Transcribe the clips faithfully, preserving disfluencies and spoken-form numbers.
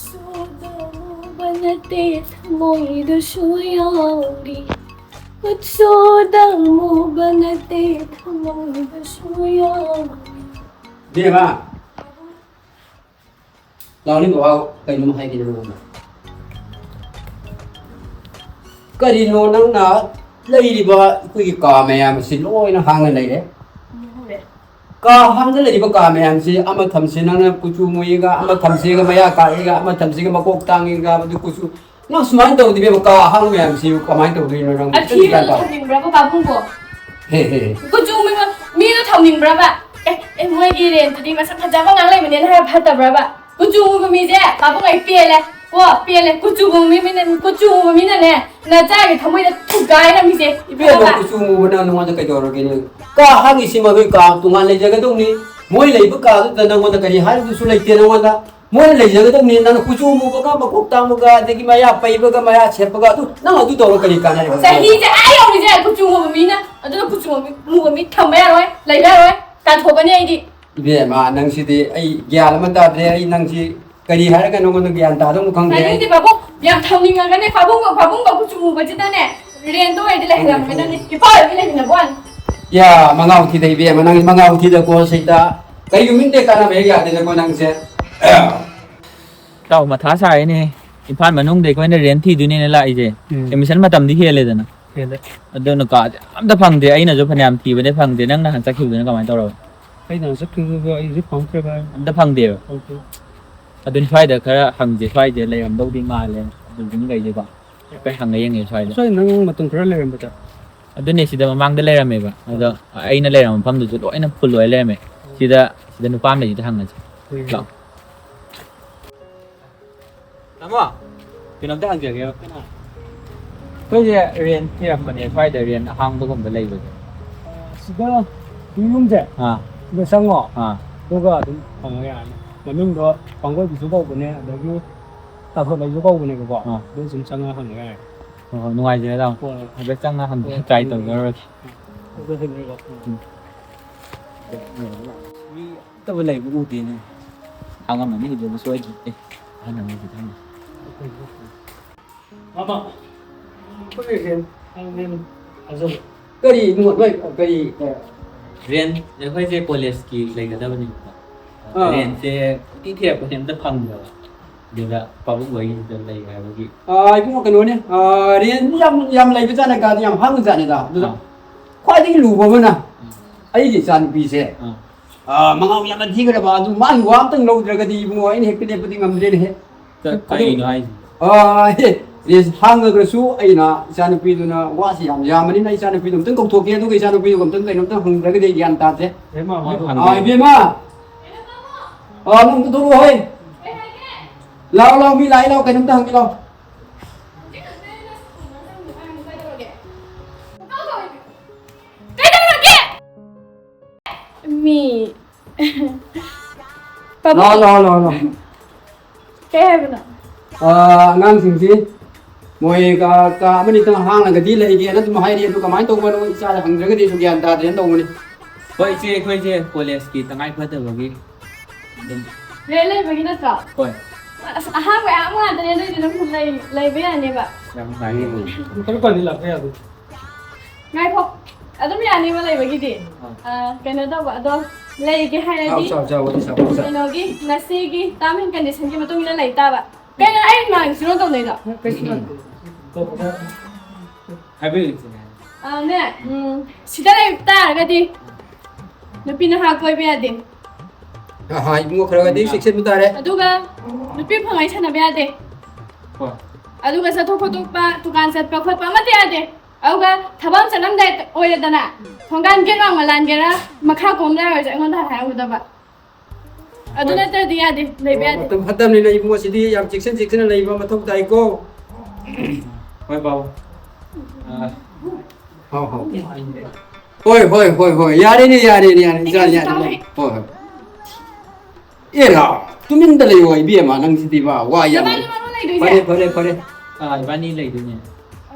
ꯁꯣꯗꯕ ꯅꯠꯇꯦ ꯊꯃꯣꯏꯗꯁꯨ ꯌꯥꯎꯔꯤ, ꯈꯨꯠ ꯁꯣꯗꯕ ꯅꯠꯇꯦ ꯊꯃꯣꯏꯗꯁꯨ ꯌꯥꯎꯔꯤ꯫ ꯕꯦꯝꯃ, ꯂꯥꯎꯅꯤ ꯕꯕꯥ, ꯀꯩꯅꯣꯝ ꯍꯥꯏꯒꯦ ꯅꯉꯣꯟꯗ꯫ ꯀꯔꯤꯅꯣ ꯅꯪꯅ ꯂꯩꯔꯤꯕ ꯑꯩꯈꯣꯏꯒꯤ ꯀꯥ ꯃꯌꯥꯝ ꯑꯁꯤ ꯂꯣꯏꯅ ꯍꯥꯡꯅ ꯂꯩꯔꯦ? ꯀꯥ ꯍꯥꯡꯗ ꯂꯩꯔꯤꯕ ꯀꯥ ꯃꯌꯥꯝꯁꯤ ꯑꯃ ꯊꯝꯁꯤ ꯅꯪꯅ ꯀꯨꯆꯨ ꯃꯨꯏꯒ, ꯑꯃ ꯊꯝꯁꯤꯒ ꯃꯌꯥ ꯀꯥꯛꯏꯒ, ꯑꯃ ꯊꯝꯁꯤꯒ ꯃꯀꯣꯛ ꯇꯥꯡꯉꯤꯒ, ꯑꯗꯨ ꯀꯨꯆꯨ, ꯅꯪ ꯁꯨꯃꯥꯏꯅ ꯇꯧꯗꯕꯤꯕ ꯀꯥ ꯑꯍꯥꯡ ꯃꯌꯥꯝꯁꯤ ꯀꯃꯥꯏꯅ ꯇꯧꯗꯣꯏꯅꯣ ꯅꯪ? ꯑꯊꯤꯕꯗꯣ ꯊꯝꯅꯤꯡꯕ꯭ꯔꯕ ꯄꯥꯕꯨꯡꯕꯣ? ꯍꯦ, ꯍꯦ, ꯍꯦ꯫ ꯀꯨꯆꯨ ꯃꯨꯕ ꯃꯤꯗꯣ ꯊꯝꯅꯤꯡꯕ꯭ꯔꯕ? ꯑꯦ, ꯑꯦ, ꯃꯣꯏꯒꯤ ꯔꯦꯟꯇꯨꯗꯤ ꯃꯁꯛ ꯐꯖꯕ ꯉꯥꯛ ꯂꯩꯕꯅꯦꯅ ꯍꯥꯏꯕ ꯐꯠꯇꯕ꯭ꯔꯕ? ꯀꯨꯆꯨ ꯃꯨꯕ ꯃꯤꯁꯦ ꯄꯥꯕꯨꯡ ꯑꯩ ꯄꯦꯜꯂꯦ꯫ ꯀꯣ, ꯄꯦꯜꯂꯦ꯫ ꯀꯨꯆꯨ ꯃꯨꯕ ꯃꯤꯅ, ꯀꯨꯆꯨ ꯃꯨꯕ ꯃꯤꯅꯅꯦ ꯅꯆꯥꯒꯤ ꯊꯃꯣꯏꯗ ꯊꯨꯒꯥꯏꯔꯝꯃꯤꯁꯦ, ꯏꯕꯦꯝꯃ, ꯏꯕꯨꯡꯉꯣ꯫ ꯀꯨꯆꯨ ꯃꯨꯕꯅ ꯅꯉꯣꯟꯗ ꯀꯩꯗꯧꯔꯒꯦꯅꯦ? ꯀꯥ ꯍꯥꯡꯉꯤꯁꯤ ꯃꯈꯣꯏ ꯀꯥ ꯇꯣꯉꯥꯟ ꯂꯩꯖꯒꯗꯧꯅꯤ꯫ ꯃꯣꯏ ꯂꯩꯕ ꯀꯥꯗꯨꯗ ꯅꯉꯣꯟꯗ ꯀꯔꯤ ꯍꯥꯏꯔꯨꯕꯁꯨ ꯂꯩꯇꯦ ꯅꯉꯣꯟꯗ꯫ ꯃꯣꯏꯅ ꯂꯩꯖꯒꯗꯕꯅꯤ꯫ ꯅꯪꯅ ꯀꯨꯆꯨ ꯃꯨꯕꯒ, ꯃꯀꯣꯛ ꯇꯥꯡꯕꯒ, ꯑꯗꯒꯤ ꯃꯌꯥ ꯄꯩꯕꯒ, ꯃꯌꯥ ꯁꯦꯞꯄꯒ, ꯑꯗꯨ, ꯅꯪ ꯑꯗꯨ ꯇꯧꯔꯒ ꯀꯔꯤ ꯀꯥꯟꯅꯔꯤꯕ? ꯆꯍꯤꯁꯦ ꯑꯥ ꯌꯧꯔꯤꯁꯦ ꯀꯨꯆꯨ ꯃꯨꯕ ꯃꯤꯅ꯫ ꯑꯗꯨꯅ ꯀꯨꯆꯨ ꯃꯨꯕ ꯃꯤ, ꯃꯨꯕ ꯃꯤ ꯊꯝꯕ ꯌꯥꯔꯣꯏ, ꯂꯩꯕ ꯌꯥꯔꯣꯏ, ꯇꯥꯟꯊꯣꯛꯀꯅꯤ ꯑꯩꯗꯤ꯫ ꯏꯕꯦꯝꯃ, ꯅꯪꯁꯤꯗꯤ ꯑꯩ ꯒ꯭ꯌꯥꯟ ꯑꯃ ꯇꯥꯗ꯭ꯔꯦ꯫ ꯑꯩ ꯅꯪꯁꯤ ꯀꯔꯤ ꯍꯥꯏꯔꯒ ꯅꯉꯣꯟꯗ ꯒ꯭ꯌꯥꯟ ꯇꯥꯗꯧꯅꯣ ꯈꯪꯗꯦ꯫ ꯇꯥꯅꯤꯡꯗꯦ ꯄꯥꯕꯨꯡ, ꯌꯥꯝ ꯊꯝꯅꯤꯡꯉꯒꯅꯦ ꯄꯥꯕꯨꯡꯒ, ꯄꯥꯕꯨꯡꯒ ꯀꯨꯆꯨ ꯃꯨꯕꯁꯤꯗꯅꯦ ꯔꯦꯟꯇ ꯑꯣꯏꯔꯗꯤ ꯂꯩꯍꯜꯂꯝꯃꯣꯏꯗꯕꯅꯤ꯫ ꯏꯄꯥ ꯑꯣꯏꯔꯗꯤ ꯂꯩꯃꯤꯟꯅꯕ ꯋꯥꯅꯤ꯫ ꯌꯥ, ꯃꯉꯥꯎ ꯊꯤꯗ ꯏꯕꯦꯝꯃ, ꯅꯪ ꯃꯉꯥꯎ ꯊꯤꯗꯀꯣ ꯁꯤꯗ꯫ ꯀꯩꯒꯨꯝꯕꯤꯗ ꯀꯥꯟꯅꯕ ꯍꯦꯛ ꯌꯥꯗꯦꯗꯀꯣ ꯅꯪꯁꯦ꯫ ꯏꯇꯥꯎ, ꯃꯊꯥ ꯁꯥꯔꯦꯅꯦ꯫ ꯏꯝꯐꯥꯜ ꯃꯅꯨꯡꯗ ꯑꯩꯈꯣꯏꯅ ꯔꯦꯟ ꯊꯤꯗꯣꯏꯅꯦꯅ ꯂꯥꯛꯏꯁꯦ꯫ ꯎꯝ꯫ ꯑꯦꯗꯃꯤꯁꯟ ꯃꯇꯝꯗꯤ ꯍꯦꯜꯂꯦꯗꯅ꯫ ꯍꯦꯜꯂꯦ꯫ ꯑꯗꯨꯅ ꯀꯥꯁꯦ ꯑꯝꯇ ꯐꯪꯗꯦ꯫ ꯑꯩꯅꯁꯨ ꯐꯅꯌꯥꯝ ꯊꯤꯕꯅꯦ, ꯐꯪꯗꯦ꯫ ꯅꯪ ꯅꯍꯥꯟ ꯆꯠꯈꯤꯕꯗꯨꯅ ꯀꯃꯥꯏꯅ ꯇꯧꯔꯕ? ꯑꯩ ꯅꯍꯥꯟ ꯆꯠꯈꯤꯕꯗꯨꯗꯣ ꯑꯩ ꯍꯧꯖꯤꯛ ꯐꯪꯗ꯭ꯔꯦ ꯚꯥꯏ꯫ ꯑꯝꯇ ꯐꯪꯗꯦꯕ? ꯐꯪꯗꯦ꯫ ꯑꯗꯨꯅꯤ ꯁ꯭ꯋꯥꯏꯗ ꯈꯔ ꯍꯪꯁꯦ, ꯁ꯭ꯋꯥꯏꯗ ꯂꯩꯔꯝꯗꯧꯗꯤ ꯃꯥꯜꯂꯦ꯫ ꯕꯤꯜꯗꯤꯡꯈꯩꯁꯦꯀꯣ꯫ ꯍꯥꯏꯐꯦꯠ ꯍꯪꯉ ꯌꯦꯡꯉꯦ ꯁ꯭ꯋꯥꯏꯗ꯫ ꯁ꯭ꯋꯥꯏ ꯅꯪ ꯃꯇꯝ ꯈꯔ ꯂꯩꯔꯝꯕꯗ꯫ ꯑꯗꯨꯅꯦ, ꯁꯤꯗ ꯃꯃꯥꯡꯗ ꯂꯩꯔꯝꯃꯦꯕ꯫ ꯑꯗꯣ ꯑꯩꯅ ꯂꯩꯔꯝꯕ ꯃꯐꯝꯗꯨꯁꯨ ꯂꯣꯏꯅ ꯐꯨꯜ ꯑꯣꯏ ꯂꯩꯔꯝꯃꯦ꯫ ꯁꯤꯗ, ꯁꯤꯗ ꯅꯨꯄꯥ ꯑꯃ ꯂꯩꯁꯤꯗ ꯍꯪꯉꯁꯤ꯫ ꯍꯣꯏ꯫ ꯂꯥꯛꯑꯣ꯫ ꯇꯥꯃꯣ, ꯀꯩꯅꯣꯝꯇ ꯍꯪꯖꯒꯦꯕ꯫ ꯑꯩꯈꯣꯏꯁꯦ ꯔꯦꯟ ꯊꯤꯔꯝꯕꯅꯦ, ꯁ꯭ꯋꯥꯏꯗ ꯔꯦꯟ ꯑꯍꯥꯡꯕꯒꯨꯝꯕ ꯂꯩꯕꯁꯦ꯫ ꯁꯤꯗ ꯌꯨꯝꯁꯦ ꯑꯥ꯫ ꯁꯤꯗ ꯆꯪꯉꯣ꯫ ꯑꯥ꯫ ꯑꯗꯨꯒ ꯑꯗꯨꯝ ꯐꯪꯕ ꯌꯥꯔꯅꯤ꯫ ꯃꯃꯤꯡꯗꯣ ꯄꯥꯡꯒꯣꯏꯕꯤꯁꯨ ꯀꯧꯕꯅꯦ, ꯑꯗꯒꯤ ꯇꯥꯊꯣꯠꯂꯩꯁꯨ ꯀꯧꯕꯅꯦꯕꯀꯣ꯫ ꯑꯥ꯫ ꯑꯗꯨ ꯁꯨꯝ ꯆꯪꯉꯒ ꯍꯪꯕ ꯌꯥꯔꯦ꯫ ꯍꯣꯏ, ꯍꯣꯏ, ꯅꯨꯡꯉꯥꯏꯖꯔꯦ, ꯇꯥꯃꯣ꯫ ꯍꯣꯏ, ꯍꯣꯏ꯫ ꯍꯥꯏꯐꯦꯠ ꯆꯪꯉꯒ ꯍꯪꯕ ꯍꯣꯏ, try ꯎꯝ꯫ ꯇꯧꯖꯔꯨꯔꯒꯦ꯫ ꯑꯗꯨ ꯍꯪꯕꯤꯔꯣ꯫ ꯎꯝ꯫ ꯃꯤ ꯑꯇꯣꯞꯄ ꯂꯩꯕ ꯎꯗꯦꯅꯦ꯫ ꯍꯥꯡꯉꯝꯃꯅꯤ ꯍꯧꯖꯤꯛ ꯁꯣꯏꯗ꯭ꯔꯦ꯫ ꯑꯦ꯫ ꯅꯪꯒꯤ ꯈꯤꯇꯪ꯫ ꯃꯥꯃ, ꯑꯩꯈꯣꯏꯒꯤ ꯔꯦꯟ, ꯔꯦꯟ ꯊꯥꯖꯕ꯫ ꯀꯔꯤ ꯏꯕꯨꯡꯉꯣ, ꯅꯣꯏ ꯀꯔꯤ? ꯔꯦꯟ, ꯑꯩꯈꯣꯏꯁꯦ ꯀꯣꯂꯦꯖꯀꯤ ꯂꯩꯒꯗꯕꯅꯦꯕꯀꯣ꯫ ꯑꯥ꯫ ꯔꯦꯟꯁꯦ ꯀꯣꯏꯊꯤ ꯊꯤꯔꯛꯄꯁꯦ ꯑꯝꯇ ꯐꯪꯗꯕ꯫ ꯑꯗꯨꯗ ꯄꯥꯕꯨꯡ ꯍꯣꯏꯒꯤꯁꯤꯗ ꯂꯩ ꯍꯥꯏꯕꯒꯤ꯫ ꯑꯥ, ꯏꯕꯨꯡꯉꯣ, ꯀꯩꯅꯣꯅꯦ, ꯑꯥ, ꯔꯦꯟ ꯌꯥꯝ, ꯌꯥꯝ ꯂꯩꯕ ꯖꯥꯠꯅꯦ, ꯀꯥꯗꯤ ꯌꯥꯝ ꯍꯥꯡꯕ ꯖꯥꯠꯅꯦꯗ꯫ ꯑꯗꯨꯗ ꯑꯥ꯫ ꯈ꯭ꯋꯥꯏꯗꯒꯤ ꯂꯨꯕ ꯑꯃꯅ ꯑꯥ꯫ ꯑꯩꯒꯤ ꯏꯆꯥꯅꯨꯄꯤꯁꯦ, ꯑꯥ꯫ ꯑꯥ, ꯃꯉꯥꯎ ꯌꯥꯝꯅ ꯊꯤꯈ꯭ꯔꯕ꯫ ꯑꯗꯨ ꯃꯥꯒꯤ ꯋꯥ ꯑꯝꯇꯪ ꯂꯧꯗ꯭ꯔꯒꯗꯤ ꯏꯕꯨꯡꯉꯣ, ꯑꯩꯅ ꯍꯦꯛꯇ ꯂꯦꯞꯄꯗꯤ ꯉꯝꯗ꯭ꯔꯦꯅꯦꯍꯦ꯫ ꯀ-, ꯑꯗꯨ ꯀꯩꯅꯣ ꯍꯥꯏꯁꯤꯕꯣ? ꯑꯥ, ꯍꯦ, ꯔꯦꯟ ꯍꯥꯡꯉꯒꯁꯨ ꯑꯩꯅ ꯏꯆꯥꯅꯨꯄꯤꯗꯨꯅ ꯋꯥꯁꯤ ꯌꯥꯝ ꯌꯥꯝꯕꯅꯤꯅ ꯏꯆꯥꯅꯨꯄꯤꯗꯨ ꯑꯝꯇꯪ ꯀꯧꯊꯣꯛꯀꯦ, ꯑꯗꯨꯒ ꯏꯆꯥꯅꯨꯄꯤꯗꯨꯒ ꯑꯝꯇꯪ ꯀꯩꯅꯣꯝꯇꯪ ꯍꯪꯗ꯭ꯔꯒꯗꯤ ꯑꯩ ꯒ꯭ꯌꯥꯟ ꯇꯥꯗꯦ꯫ ꯍꯦ, ꯃꯥ, ꯃꯥ, ꯑꯥ, ꯏꯕꯦꯝꯃ! ꯑꯥ, ꯅꯪ ꯑꯝꯇ ꯊꯣꯛꯂꯛꯑꯣ, ꯍꯣꯏ꯫ ꯂꯥꯎ, ꯂꯥꯎ, ꯃꯤ ꯂꯥꯛꯑꯦ, ꯂꯥꯎ, ꯀꯩꯅꯣꯝꯇ ꯍꯪꯒꯦ, ꯂꯥꯎ꯫ ꯀꯩꯗꯧꯔꯒꯦ? ꯃꯤ꯫ ꯄꯥꯕꯨꯡ꯫ ꯂꯥꯎ, ꯂꯥꯎ, ꯂꯥꯎ, ꯂꯥꯎ꯫ ꯀꯩ ꯍꯥꯏꯕꯅꯣ? ꯑꯥ, ꯑꯉꯥꯡꯁꯤꯡꯁꯤ ꯃꯣꯏ ꯀꯥ, ꯀꯥ ꯑꯃꯅꯤꯇꯪ ꯍꯥꯡꯂꯒꯗꯤ ꯂꯩꯒꯦꯅ ꯑꯗꯨꯝ ꯍꯥꯏꯔꯤ꯫ ꯑꯗꯨ ꯀꯃꯥꯏꯅ ꯇꯧꯕꯅꯣ ꯏꯆꯥꯗ ꯍꯪꯗ꯭ꯔꯒꯗꯤ ꯑꯩꯁꯨ ꯒ꯭ꯌꯥꯟ ꯇꯥꯗ꯭ꯔꯦꯅ ꯇꯧꯕꯅꯤ꯫ ꯍꯣꯏ, ꯏꯆꯦ, ꯑꯩꯈꯣꯏꯁꯦ ꯀꯣꯂꯦꯖꯀꯤ ꯇꯉꯥꯏ ꯐꯗꯕꯒꯤ ꯑꯗꯨꯝ꯫ ꯔꯦꯟ ꯂꯩꯕꯒꯤ ꯅꯠꯇ꯭ꯔꯣ? ꯍꯣꯏ꯫ ꯑꯁ, ꯑꯍꯥꯡꯕ ꯌꯥꯝ ꯉꯥꯛꯇꯅꯦ, ꯑꯗꯨꯏꯗꯤ ꯑꯗꯨꯝ ꯂꯩ-, ꯂꯩꯕ ꯌꯥꯅꯦꯕ꯫ ꯌꯥꯝ ꯅꯨꯡꯉꯥꯏꯌꯦ꯫ ꯈꯔ ꯄꯥꯅꯤ ꯂꯥꯛꯄ ꯌꯥꯕ꯭ꯔꯣ? ꯉꯥꯏꯈꯣ, ꯑꯗꯨꯝ ꯌꯥꯅꯤꯕ ꯂꯩꯕꯒꯤꯗꯤ꯫ ꯑꯥ꯫ ꯑꯥ, ꯀꯩꯅꯣ ꯇꯧꯕ, ꯑꯗꯣ ꯂꯩꯒꯦ ꯍꯥꯏꯔꯗꯤ ꯆꯥꯎ, ꯆꯥꯎ, ꯆꯥꯎ, ꯋꯥꯔꯤ ꯁꯥꯎ, ꯋꯥꯔꯤ ꯁꯥꯎ꯫ ꯀꯩꯅꯣꯒꯤ, ꯉꯁꯤꯒꯤ term and condition ꯒꯤ ꯃꯇꯨꯡ ꯏꯟꯅ ꯂꯩ ꯇꯥꯕ꯫ ꯀꯩꯅꯣ ꯑꯩ ꯉꯥꯡꯉꯤꯁꯤꯅ ꯇꯧꯅꯩꯗꯣ? ꯀꯩꯁꯨ ꯅꯠꯇꯦ꯫ ꯍꯥꯏꯕꯤꯌꯨ, ꯏꯆꯦ꯫ ꯑꯥ, ꯅꯦ, ꯎꯝ, ꯁꯤꯗ ꯂꯩ ꯇꯥꯔꯒꯗꯤ ꯅꯨꯄꯤ ꯅꯍꯥ ꯀꯣꯏꯕ ꯌꯥꯗꯦ꯫ ꯑꯍꯥ, ꯏꯕꯨꯡꯉꯣ, ꯈꯔ ꯈꯔꯗꯤ ꯆꯦꯛꯁꯤꯟꯕ ꯇꯥꯔꯦ꯫ ꯑꯗꯨꯒ ꯅꯨꯄꯤ ꯐꯪꯉꯩ ꯁꯥꯟꯅꯕ ꯌꯥꯗꯦ꯫ ꯍꯣꯏ꯫ ꯑꯗꯨꯒ ꯆꯠꯊꯣꯛ ꯈꯣꯠꯇꯣꯛꯄ, ꯗꯨꯀꯥꯟ ꯆꯠꯄ ꯈꯣꯠꯄ ꯑꯃꯠꯇ ꯌꯥꯗꯦ꯫ ꯑꯗꯨꯒ ꯊꯕꯛ ꯑꯃ ꯆꯠꯂꯝꯗꯥꯏ ꯑꯣꯏꯔꯦꯗꯅ, ꯊꯣꯡꯒꯥꯟ ꯒꯦꯠ ꯋꯥꯡꯃ ꯂꯥꯟꯒꯦꯔꯥ, ꯃꯈꯥ ꯀꯣꯝꯗ ꯑꯣꯏꯔꯁꯨ ꯑꯩꯉꯣꯟꯗ ꯍꯥꯟꯅ ꯍꯥꯏꯍꯧꯒꯗꯕ꯫ ꯑꯗꯨ ꯍꯣꯏ꯫ ꯅꯠꯇ꯭ꯔꯗꯤ ꯌꯥꯗꯦ, ꯂꯩꯕ ꯌꯥꯗꯦ꯫ ꯃꯇꯝ ꯐꯠꯇꯕꯅꯤꯅ ꯏꯕꯨꯡꯉꯣ, ꯁꯤꯗꯤ ꯌꯥꯝ ꯆꯦꯛꯁꯤꯟ ꯆꯦꯛꯁꯤꯟꯅ ꯂꯩꯕ ꯃꯊꯧ ꯇꯥꯏꯀꯣ꯫ ꯍꯣꯏ, ꯕꯥꯕꯨ꯫ ꯑꯥ꯫ ꯍꯥꯎ, ꯍꯥꯎ꯫ ꯍꯣꯏ, ꯍꯣꯏ, ꯍꯣꯏ, ꯍꯣꯏ꯫ ꯌꯥꯔꯦꯅꯦ, ꯌꯥꯔꯦꯅꯦ, ꯌꯥꯔꯦꯅꯦ, ꯌꯥꯔꯦ, ꯌꯥꯔꯦ꯫ ꯍꯣꯏ, ꯍꯣꯏ꯫ ꯑꯦꯔꯥ, ꯇꯨꯃꯤꯟꯗ ꯂꯩꯌꯣ, ꯏꯕꯦꯝꯃ, ꯅꯪꯁꯤꯗꯤꯕ, ꯋꯥ ꯌꯥꯝ ꯅꯕꯥꯅꯤ ꯃꯔꯨ ꯂꯩꯗꯣꯏꯁꯦ? ꯐꯔꯦ, ꯐꯔꯦ, ꯐꯔꯦ꯫ ꯑꯥ, ꯏꯕꯥꯅꯤ ꯂꯩꯗꯣꯏꯅꯦ꯫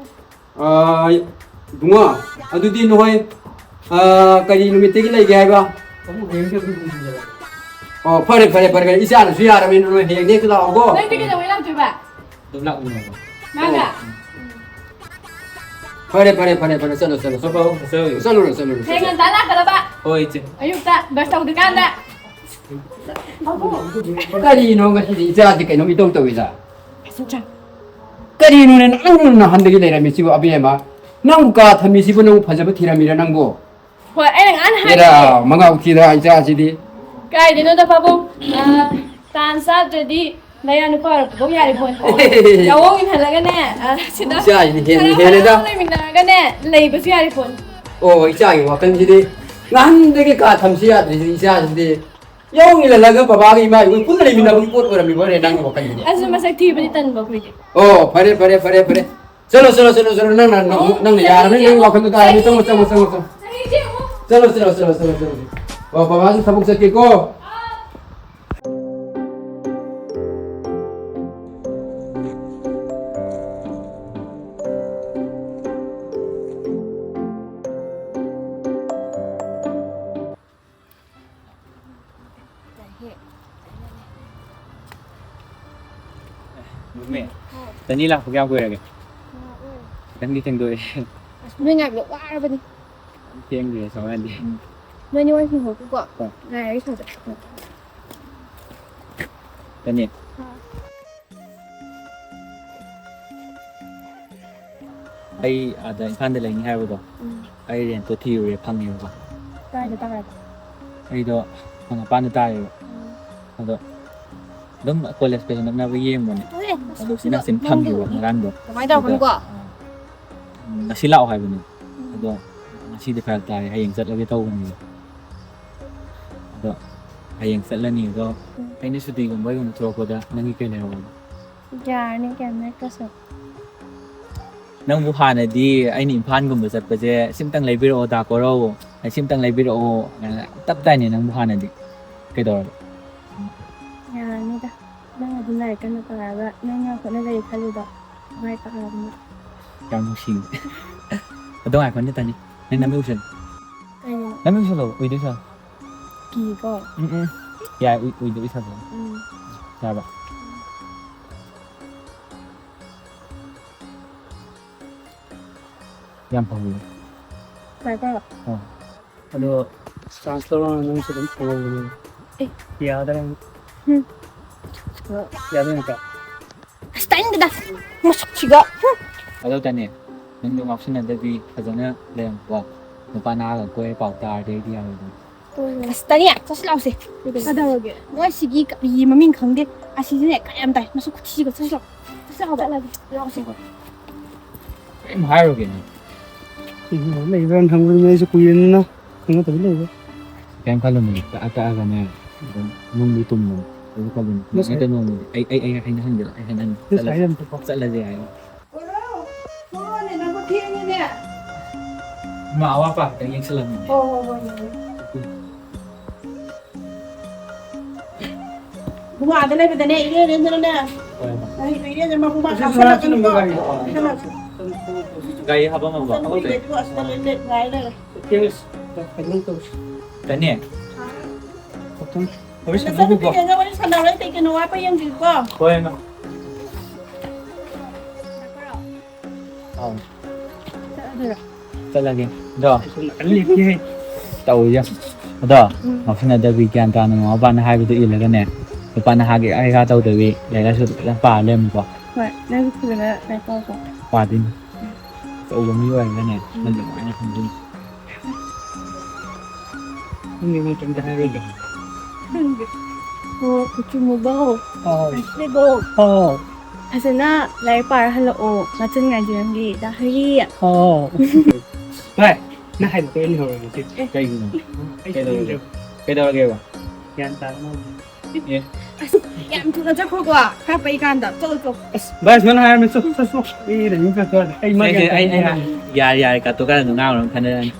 ꯑꯥ, ꯏꯕꯨꯡꯉꯣ, ꯑꯗꯨꯗꯤ ꯅꯈꯣꯏ, ꯑꯥ, ꯀꯔꯤ ꯅꯨꯃꯤꯠꯇꯒꯤ ꯂꯩꯒꯦ ꯍꯥꯏꯕ? ꯄꯥꯕꯨꯡ, ꯍꯌꯦꯡꯁꯦ ꯑꯗꯨꯝ ꯄꯨꯕꯤꯔꯣ꯫ ꯑꯣ, ꯐꯔꯦ, ꯐꯔꯦ, ꯐꯔꯦ, ꯐꯔꯦ꯫ ꯏꯆꯥꯅꯁꯨ ꯌꯥꯔꯕꯅꯤꯅ ꯅꯣꯏ ꯍꯌꯦꯡꯗꯤ ꯍꯦꯛꯇ ꯂꯥꯛꯑꯣꯀꯣ꯫ ꯅꯪꯗꯤ ꯀꯩꯗꯧꯉꯩ ꯂꯥꯛꯇꯣꯏꯕ? ꯑꯗꯨꯝ ꯂꯥꯛꯃꯤꯟꯅꯕ꯫ ꯃꯥꯒ? ꯐꯔꯦ, ꯐꯔꯦ, ꯐꯔꯦ, ꯐꯔꯦ꯫ ꯆꯠꯂꯣ, ꯆꯠꯂꯣ, ꯆꯠꯂꯣ꯫ ꯍꯣꯏ, ꯍꯣꯏ, ꯆꯠꯂꯨꯔꯣ, ꯆꯠꯂꯨꯔꯣ, ꯍꯌꯦꯡ ꯆꯠꯂꯨꯔꯣ꯫ ꯉꯟꯇꯥ ꯂꯥꯛꯀꯗꯕ꯫ ꯍꯣꯏ, ꯏꯆꯦ꯫ ꯑꯌꯨꯛꯇ ꯕ꯭ꯔꯁ ꯇꯧꯗ꯭ꯔꯤꯀꯥꯟꯗ꯫ ꯀꯔꯤꯅꯣ ꯉꯁꯤꯗꯤ ꯏꯆꯥꯁꯤ ꯀꯩꯅꯣꯝ ꯏꯇꯧ ꯇꯧꯏꯗ? ꯀꯔꯤꯅꯣꯅꯦ ꯅꯪꯕꯨ ꯅꯍꯥꯟꯗꯒꯤ ꯂꯩꯔꯝꯃꯤꯁꯤꯕꯨ ꯑꯕꯦꯝꯃ? ꯅꯪꯕꯨ ꯀꯥ ꯊꯝꯃꯤꯁꯤꯕꯨ ꯅꯪꯕꯨ ꯐꯖꯕ ꯊꯤꯔꯝꯃꯤꯔ ꯅꯪꯕꯨ? ꯍꯣꯏ, ꯑꯩꯅ ꯉꯍꯥꯟ ꯍꯥꯏ- ꯍꯦꯔꯥ, ꯃꯉꯥꯎ ꯊꯤꯗ꯭ꯔꯥ ꯏꯆꯥꯁꯤꯗꯤ? ꯀꯥꯏꯗꯩꯅꯣꯗ ꯄꯥꯕꯨꯡ? ꯑ, ꯇꯥꯟ ꯆꯥꯗ꯭ꯔꯗꯤ ꯅꯌꯥ ꯅꯨꯄꯥ ꯑꯣꯏꯔꯛꯄꯐꯧ ꯌꯥꯔꯤ ꯄꯣꯠꯅꯤ꯫ ꯌꯥꯑꯣꯡ ꯏꯟꯍꯜꯂꯒꯅꯦ, ꯑ, ꯁꯤꯗ ꯏꯆꯥꯁꯤꯗꯤ ꯍꯦꯟꯗꯤ ꯈꯔ ꯍꯦꯜꯂꯦꯗ꯫ ꯐꯖꯅ ꯂꯩꯃꯤꯟꯅꯔꯒꯅꯦ, ꯂꯩꯕꯁꯨ ꯌꯥꯔꯤ ꯄꯣꯠꯅꯤ꯫ ꯑꯣ, ꯏꯆꯥꯒꯤ ꯋꯥꯈꯜꯁꯤꯗꯤ ꯉꯍꯥꯟꯗꯒꯤ ꯀꯥ ꯊꯝꯁꯤ ꯌꯥꯗ꯭ꯔꯤꯁꯤꯗꯤ ꯏꯆꯥꯁꯤꯗꯤ꯫ ꯌꯥꯑꯣꯡ ꯏꯜꯍꯜꯂꯒ ꯕꯕꯥꯒ ꯏꯃꯥ ꯏꯕꯨꯡ ꯄꯨꯟꯅ ꯂꯩꯃꯤꯟꯅꯕꯒꯤ ꯄꯣꯠ ꯑꯣꯏꯔꯝꯃꯤꯕ ꯑꯣꯏꯔꯦ ꯅꯪꯒꯤ ꯋꯥꯈꯜꯁꯤꯗꯤ꯫ ꯑꯁ, ꯃꯁꯛ ꯊꯤꯕꯗꯤ ꯇꯟꯕ ꯑꯩꯈꯣꯏꯗꯤ꯫ ꯑꯣ, ꯐꯔꯦ, ꯐꯔꯦ, ꯐꯔꯦ, ꯐꯔꯦ꯫ ꯆꯠꯂꯣ, ꯆꯠꯂꯣ, ꯆꯠꯂꯣ, ꯆꯠꯂꯣ꯫ ꯅꯪ, ꯅꯪ, ꯅꯪ, ꯅꯪꯅ ꯌꯥꯔꯕꯅꯤ, ꯅꯪꯒꯤ ꯋꯥꯈꯜꯗꯣ ꯇꯥꯔꯕꯅꯤ꯫ ꯆꯪꯉꯣ, ꯆꯪꯉꯣ, ꯆꯪꯉꯣ, ꯆꯪꯉꯣ꯫ ꯆꯠꯂꯣ, ꯆꯠꯂꯣ, ꯆꯠꯂꯣ, ꯆꯠꯂꯣ, ꯆꯠꯂꯣ꯫ ꯑꯣ, ꯕꯕꯥꯁꯨ ꯊꯕꯛ ꯆꯠꯀꯦꯀꯣ꯫ ꯃꯨꯝꯃꯤ, ꯍꯥꯎ꯫ ꯇꯅꯤ ꯂꯥꯛꯄ ꯀꯌꯥꯝ ꯀꯨꯏꯔꯒꯦ? ꯉꯥꯏꯍꯥꯛ ꯑꯣꯏꯔꯦ꯫ ꯈꯤꯇꯪꯗꯤ ꯊꯦꯡꯗꯣꯛꯑꯦ꯫ ꯑꯁ, ꯅꯣꯏ ꯉꯥꯏꯕꯗ ꯋꯥꯔꯕꯅꯤ꯫ ꯊꯦꯡꯗ꯭ꯔꯦ, ꯁꯃꯥꯏꯗꯤ꯫ ꯎꯝ꯫ ꯅꯣꯏꯅꯤ ꯋꯥꯔꯤ ꯁꯥꯟꯅꯊꯣꯛꯈꯣꯀꯣ꯫ ꯍꯣꯏ꯫ ꯉꯥꯏꯔꯒꯦ ꯁꯣꯝꯗ꯫ ꯇꯅꯤ꯫ ꯍꯥꯎ꯫ ꯑꯩ ꯑꯥꯗ ꯏꯝꯐꯥꯜꯗ ꯂꯩꯅꯤ ꯍꯥꯏꯕꯗꯣ, ꯎꯝ꯫ ꯑꯩ ꯔꯦꯟꯠꯇꯣ ꯊꯤꯔꯨꯔꯦ, ꯐꯪꯉꯦꯕꯀꯣ꯫ ꯀꯥꯏꯗ ꯇꯥꯔꯕ? ꯑꯩꯗꯣ ꯈꯣꯡꯉꯥꯄꯥꯟꯗ ꯇꯥꯔꯦꯕ꯫ ꯎꯝ꯫ ꯑꯗꯣ ꯑꯗꯨꯝ ꯀꯣꯂꯦꯖꯀꯁꯨ ꯅꯛꯅꯕ ꯌꯦꯡꯕꯅꯦ꯫ ꯇꯣꯛꯑꯦ, ꯑꯗꯣ ꯅꯪꯁꯨ ꯏꯅꯛꯁꯤ ꯑꯗꯨꯝ ꯐꯪꯉꯦꯕ ꯅꯪꯗꯣ ꯉꯔꯥꯡꯗꯣ꯫ ꯀꯃꯥꯏꯅ ꯑꯗꯨꯗ, ꯇꯧꯔꯛꯀꯅꯨꯀꯣ? ꯑ, ꯎꯝ, ꯉꯁꯤ ꯂꯥꯛꯑꯣ ꯍꯥꯏꯕꯅꯦ꯫ ꯎꯝ꯫ ꯑꯗꯣ ꯉꯁꯤꯗꯤ ꯐꯔꯛ ꯇꯥꯔꯦ, ꯍꯌꯦꯡ ꯆꯠꯂꯒꯦ ꯇꯧꯕꯅꯦꯕ꯫ ꯑꯗꯣ ꯍꯌꯦꯡ ꯆꯠꯂꯅꯤ꯫ ꯑꯗꯣ ꯎꯝ꯫ ꯑꯩꯅ ꯁꯨꯇꯤꯒꯨꯝꯕ ꯀꯩꯒꯨꯝꯕ ꯊꯣꯛꯂꯛꯄꯗ ꯅꯪꯒꯤ ꯀꯩ ꯂꯩꯔꯝꯃꯣ? ꯌꯥꯔꯅꯤ, ꯀꯩꯝ ꯅꯠꯇ꯭ꯔꯁꯨ꯫ ꯅꯪꯕꯨ ꯍꯥꯟꯅꯗꯤ ꯑꯩꯅ ꯏꯝꯐꯥꯜꯒꯨꯝꯕ ꯆꯠꯄꯁꯦ, "ꯁꯤꯝꯇꯪ ꯂꯩꯕꯤꯔꯛꯑꯣ, ꯗꯥ ꯀꯣꯔꯧ, ꯁꯤꯝꯇꯪ ꯂꯩꯕꯤꯔꯛꯑꯣ" ꯍꯥꯏꯅ ꯇꯞ ꯇꯥꯏꯅꯦ ꯅꯪꯕꯨ ꯍꯥꯟꯅꯗꯤ꯫ ꯀꯩꯗꯧꯔꯕ? ꯌꯥꯔꯅꯤꯗ, ꯅꯪ ꯑꯗꯨꯝ ꯂꯥꯏꯔꯤꯛ ꯀꯟꯅ ꯄꯥꯔꯒ ꯅꯪꯅ ꯍꯣꯠꯅꯖꯒꯦ ꯈꯜꯂꯤꯗꯣ ꯃꯥꯏ ꯄꯥꯛꯑꯕꯅꯤ꯫ ꯌꯥꯝ ꯅꯨꯡꯁꯤꯅꯦ꯫ ꯑꯗꯣ ꯉꯥꯏꯈꯣꯅꯦ ꯇꯅꯤ, ꯅꯪ ꯅꯃꯤꯠ ꯎꯏꯁꯜꯂꯨ꯫ ꯀꯩꯅꯣ? ꯅꯃꯤꯠ ꯎꯏꯁꯜꯂꯣ, ꯎꯏꯗꯣꯏ ꯁꯥꯔꯣ꯫ ꯀꯤꯀꯣ꯫ ꯎꯝ, ꯎꯝ꯫ ꯌꯥꯏ, ꯎꯏ-, ꯎꯏꯗꯕꯤ ꯁꯥꯖꯤꯜꯂꯣ꯫ ꯎꯝ꯫ ꯌꯥꯔꯕ? ꯌꯥꯝ ꯐꯪꯉꯦ꯫ ꯉꯥꯏꯈꯣ꯫ ꯑꯥ꯫ ꯑꯗꯣ chance ꯂꯧꯔꯒ ꯅꯪꯁꯨ ꯑꯗꯨꯝ ꯐꯪꯍꯧꯕꯅꯦ꯫ ꯑꯦ꯫ ꯌꯥꯗ꯭ꯔꯥ? ꯎꯝ꯫ ꯌꯥꯗꯣꯏ ꯅꯠꯇ꯭ꯔꯣ? ꯑꯁ, ꯇꯥꯅꯤꯡꯗꯦꯗ꯫ ꯃꯁꯛꯁꯤꯒ꯫ ꯍꯨꯝ꯫ ꯑꯗꯣ ꯇꯅꯦ, ꯅꯪꯗꯣ ꯉꯥꯎꯁꯤꯟꯅꯗꯕꯤ ꯐꯖꯅ ꯂꯩꯔꯝꯃꯨꯀꯣ꯫ ꯅꯨꯄꯥ ꯅꯍꯥꯒ ꯀꯣꯏꯔ ꯄꯥꯎ ꯇꯥꯔꯗꯤ ꯑꯩꯗꯤ ꯌꯥꯔꯣꯏꯗ꯫ ꯑꯁ, ꯇꯅꯦ, ꯆꯠꯁꯤ ꯂꯥꯎꯁꯦ꯫ ꯀꯩꯗꯧꯔꯒꯦ? ꯀꯩꯗꯧꯔꯒꯦ? ꯅꯣꯏ ꯁꯤꯒꯤ ꯀꯔꯤ ꯃꯃꯤꯡ ꯈꯪꯗꯦ꯫ ꯑꯁꯤꯁꯤꯅꯦ ꯀꯌꯥꯝ ꯇꯥꯏ꯫ ꯃꯁꯛ ꯈꯨꯊꯤꯁꯤꯒ꯫ ꯆꯠꯁꯤ ꯂꯥꯎ꯫ ꯆꯠꯁꯤ ꯂꯥꯎ꯫ ꯆꯠꯂꯒꯦ꯫ ꯂꯥꯎꯁꯦ꯫ ꯀꯔꯤꯝ ꯍꯥꯏꯔꯨꯒꯦ ꯅꯪ꯫ ꯀꯩꯒꯤꯅꯣ ꯂꯩꯕ꯭ꯔꯥꯅ ꯍꯪꯕꯗꯨꯅꯦ ꯑꯩꯁꯨ ꯀꯨꯏꯔꯦꯅ ꯈꯪꯅꯗꯕ ꯂꯩꯕ꯫ ꯀꯩꯝ ꯈꯜꯂꯨꯅꯨ, ꯀꯛꯑ ꯀꯛꯑꯒꯅꯦ ꯑꯗꯨꯝ ꯅꯨꯡꯗꯤ ꯇꯨꯝꯕꯅꯤ꯫ ꯀꯩꯁꯨ ꯈꯜꯂꯨꯅꯨ꯫ ꯅꯠꯇꯦ꯫ ꯅꯠꯇꯦ, ꯅꯣꯡꯃꯗꯤ ꯑꯩ, ꯑꯩ, ꯑꯩ, ꯑꯩꯅ ꯍꯟꯒꯦ, ꯑꯩ ꯍꯟꯒꯦ꯫ ꯅꯠꯇꯦ, ꯆꯠꯂꯁꯦ꯫ ꯑꯩ ꯑꯝꯇ ꯀꯣ- ꯆꯠꯂꯁꯦ ꯍꯥꯏꯕ꯫ ꯀꯣꯔꯧ, ꯊꯣꯛꯂꯛꯑꯣꯅꯦ, ꯅꯪꯕꯨ ꯊꯦꯡꯉꯦꯅꯦ꯫ ꯏꯃꯥ ꯑꯋꯥꯠ ꯑꯄꯥ ꯈꯤꯇꯪ ꯌꯦꯡꯁꯤꯜꯂꯝꯃꯤꯅꯦ꯫ ꯍꯣ, ꯍꯣ, ꯍꯣꯏ, ꯍꯣꯏ꯫ ꯏꯕꯨꯡꯉꯣ, ꯑꯥꯗ ꯂꯩꯕꯗꯅꯦ, ꯏꯔꯦꯟ ꯏꯔꯦꯟꯗꯅꯅꯦ꯫ ꯍꯣꯏ, ꯍꯣꯏ꯫ ꯅꯪꯒꯤꯗꯣ ꯏꯔꯦꯟꯖꯅ ꯃꯕꯨꯡ ꯃꯥ ꯁꯤ ꯁꯥꯁꯜꯂꯛꯀꯅꯨꯀꯣ꯫ ꯁꯤ ꯒꯥꯔꯤ ꯍꯥꯞꯄꯝꯃꯕꯣ? ꯁꯥꯁꯜꯂꯛꯀꯅꯨ꯫ ꯒꯥꯔꯤ ꯍꯥꯞꯄꯝꯃꯕꯣ? ꯅꯆꯟꯅꯨꯄꯤꯈꯩꯗꯨꯕꯨ ꯑꯁꯤꯗ ꯂꯣꯏ ꯂꯦꯞ ꯉꯥꯏ ꯂꯩꯔꯦ꯫ ꯊꯦꯡꯉꯁꯤ꯫ ꯀꯩꯅꯣ ꯇꯧꯁꯤ꯫ ꯇꯅꯦ꯫ ꯍꯥ? ꯈꯛꯇꯪ ꯋꯥꯔꯤ ꯁꯥꯟꯅꯔꯨꯀꯣ꯫ ꯅꯆꯟꯅꯨꯄꯤꯈꯩꯒ ꯋꯥꯔꯤ ꯁꯥꯟꯅꯕ ꯂꯩꯇꯦ, ꯀꯩꯅꯣ ꯋꯥꯠꯄ ꯌꯦꯡꯕꯤꯌꯨꯀꯣ꯫ ꯍꯣꯏ, ꯏꯃꯥ꯫ ꯑꯥꯎ꯫ ꯆꯠꯂꯒꯦ꯫ ꯑꯗꯣ꯫ ꯇꯧꯔꯤꯁꯦ꯫ ꯑꯗꯣ, ꯎꯝ꯫ ꯉꯥꯎꯁꯤꯟꯅꯗꯕꯤ ꯒ꯭ꯌꯥꯟ ꯇꯥꯅ ꯃꯃꯥ ꯃꯄꯥꯅ ꯍꯥꯏꯕꯗꯨ ꯏꯜꯂꯒꯅꯦ, ꯅꯨꯄꯥ ꯅꯍꯥꯒꯤ ꯑꯩ ꯍꯥ ꯇꯧꯗꯕꯤ ꯂꯥꯏꯔꯤꯛ ꯂꯥꯏꯁꯨ ꯐꯖꯅ ꯄꯥꯔ ꯂꯩꯔꯝꯃꯨꯀꯣ꯫ ꯍꯣꯏ, ꯅꯪꯁꯨ ꯐꯖꯅ ꯂꯥꯏꯔꯤꯛ ꯄꯥꯎꯀꯣ꯫ ꯄꯥꯗꯣꯏꯅꯤ꯫ ꯑꯆꯧꯕ ꯃꯤ ꯑꯣꯏꯔꯒꯅꯦ, ꯎꯝ꯫ ꯅꯪ ꯅꯨꯡꯉꯥꯏꯅ ꯊꯝꯗꯣꯏꯅꯤ꯫ ꯅꯪꯗꯤ ꯅꯪ ꯀꯩꯝꯇ ꯍꯥꯏꯔꯣꯏꯗ꯭ꯔꯣ? ꯈꯪꯗꯦ꯫ ꯑꯣ, ꯀꯨꯆꯨ ꯃꯨꯕꯧ꯫ ꯍꯥꯎ꯫ ꯂꯩꯕꯧ꯫ ꯍꯥꯎ꯫ ꯐꯖꯅ ꯂꯥꯏꯔꯤꯛ ꯄꯥꯔ ꯍꯜꯂꯛꯑꯣ꯫ ꯉꯥꯆꯟ ꯉꯥꯏꯖꯔꯝꯒꯦ, ꯗꯥ ꯍꯔꯤ꯫ ꯍꯥꯎ꯫ ꯚꯥꯏ, ꯅꯪ ꯍꯥꯏꯗꯣ ꯑꯩꯅ ꯍꯧꯔꯒꯦ꯫ ꯑꯦ꯫ ꯀꯩꯒꯤꯅꯣ? ꯑꯩ ꯀꯩꯗꯧꯔꯒꯦ? ꯈꯪꯗ꯭ꯔꯦ꯫ ꯀꯩꯗꯧꯔꯒꯦꯕ? ꯒ꯭ꯌꯥꯟ ꯇꯥꯔ ꯃꯥꯜꯂꯦ꯫ ꯑꯦ꯫ ꯑꯁ, ꯌꯥꯝ ꯊꯨꯅ ꯆꯠꯈ꯭ꯔꯣꯀꯣ꯫ ꯈꯔ ꯄꯩ ꯀꯥꯟꯗ꯫ ꯆꯠꯂꯣ, ꯆꯠꯂꯣ꯫ ꯑꯁ, ꯚꯥꯏ, ꯁꯨꯃꯥꯏꯅ ꯍꯥꯏꯔꯝꯃꯦ꯫ ꯆꯠꯂꯣ, ꯆꯠꯂꯣ, ꯆꯠꯂꯣ꯫ ꯑꯩ ꯂꯩꯅꯤꯡꯗ꯭ꯔꯦ, ꯆꯠꯂꯣ꯫ ꯑꯩ ꯃꯥ ꯑꯩꯁꯦ, ꯒ꯭ꯌꯥꯟ ꯑꯩ, ꯑꯩ, ꯇꯥꯔꯦ꯫ ꯌꯥꯔꯦ, ꯌꯥꯔꯦ, ꯀꯥꯇꯣ ꯈꯔ ꯑꯗꯨꯝ ꯉꯥꯡꯉꯨꯔꯣ ꯈꯟꯅꯔꯅꯤ꯫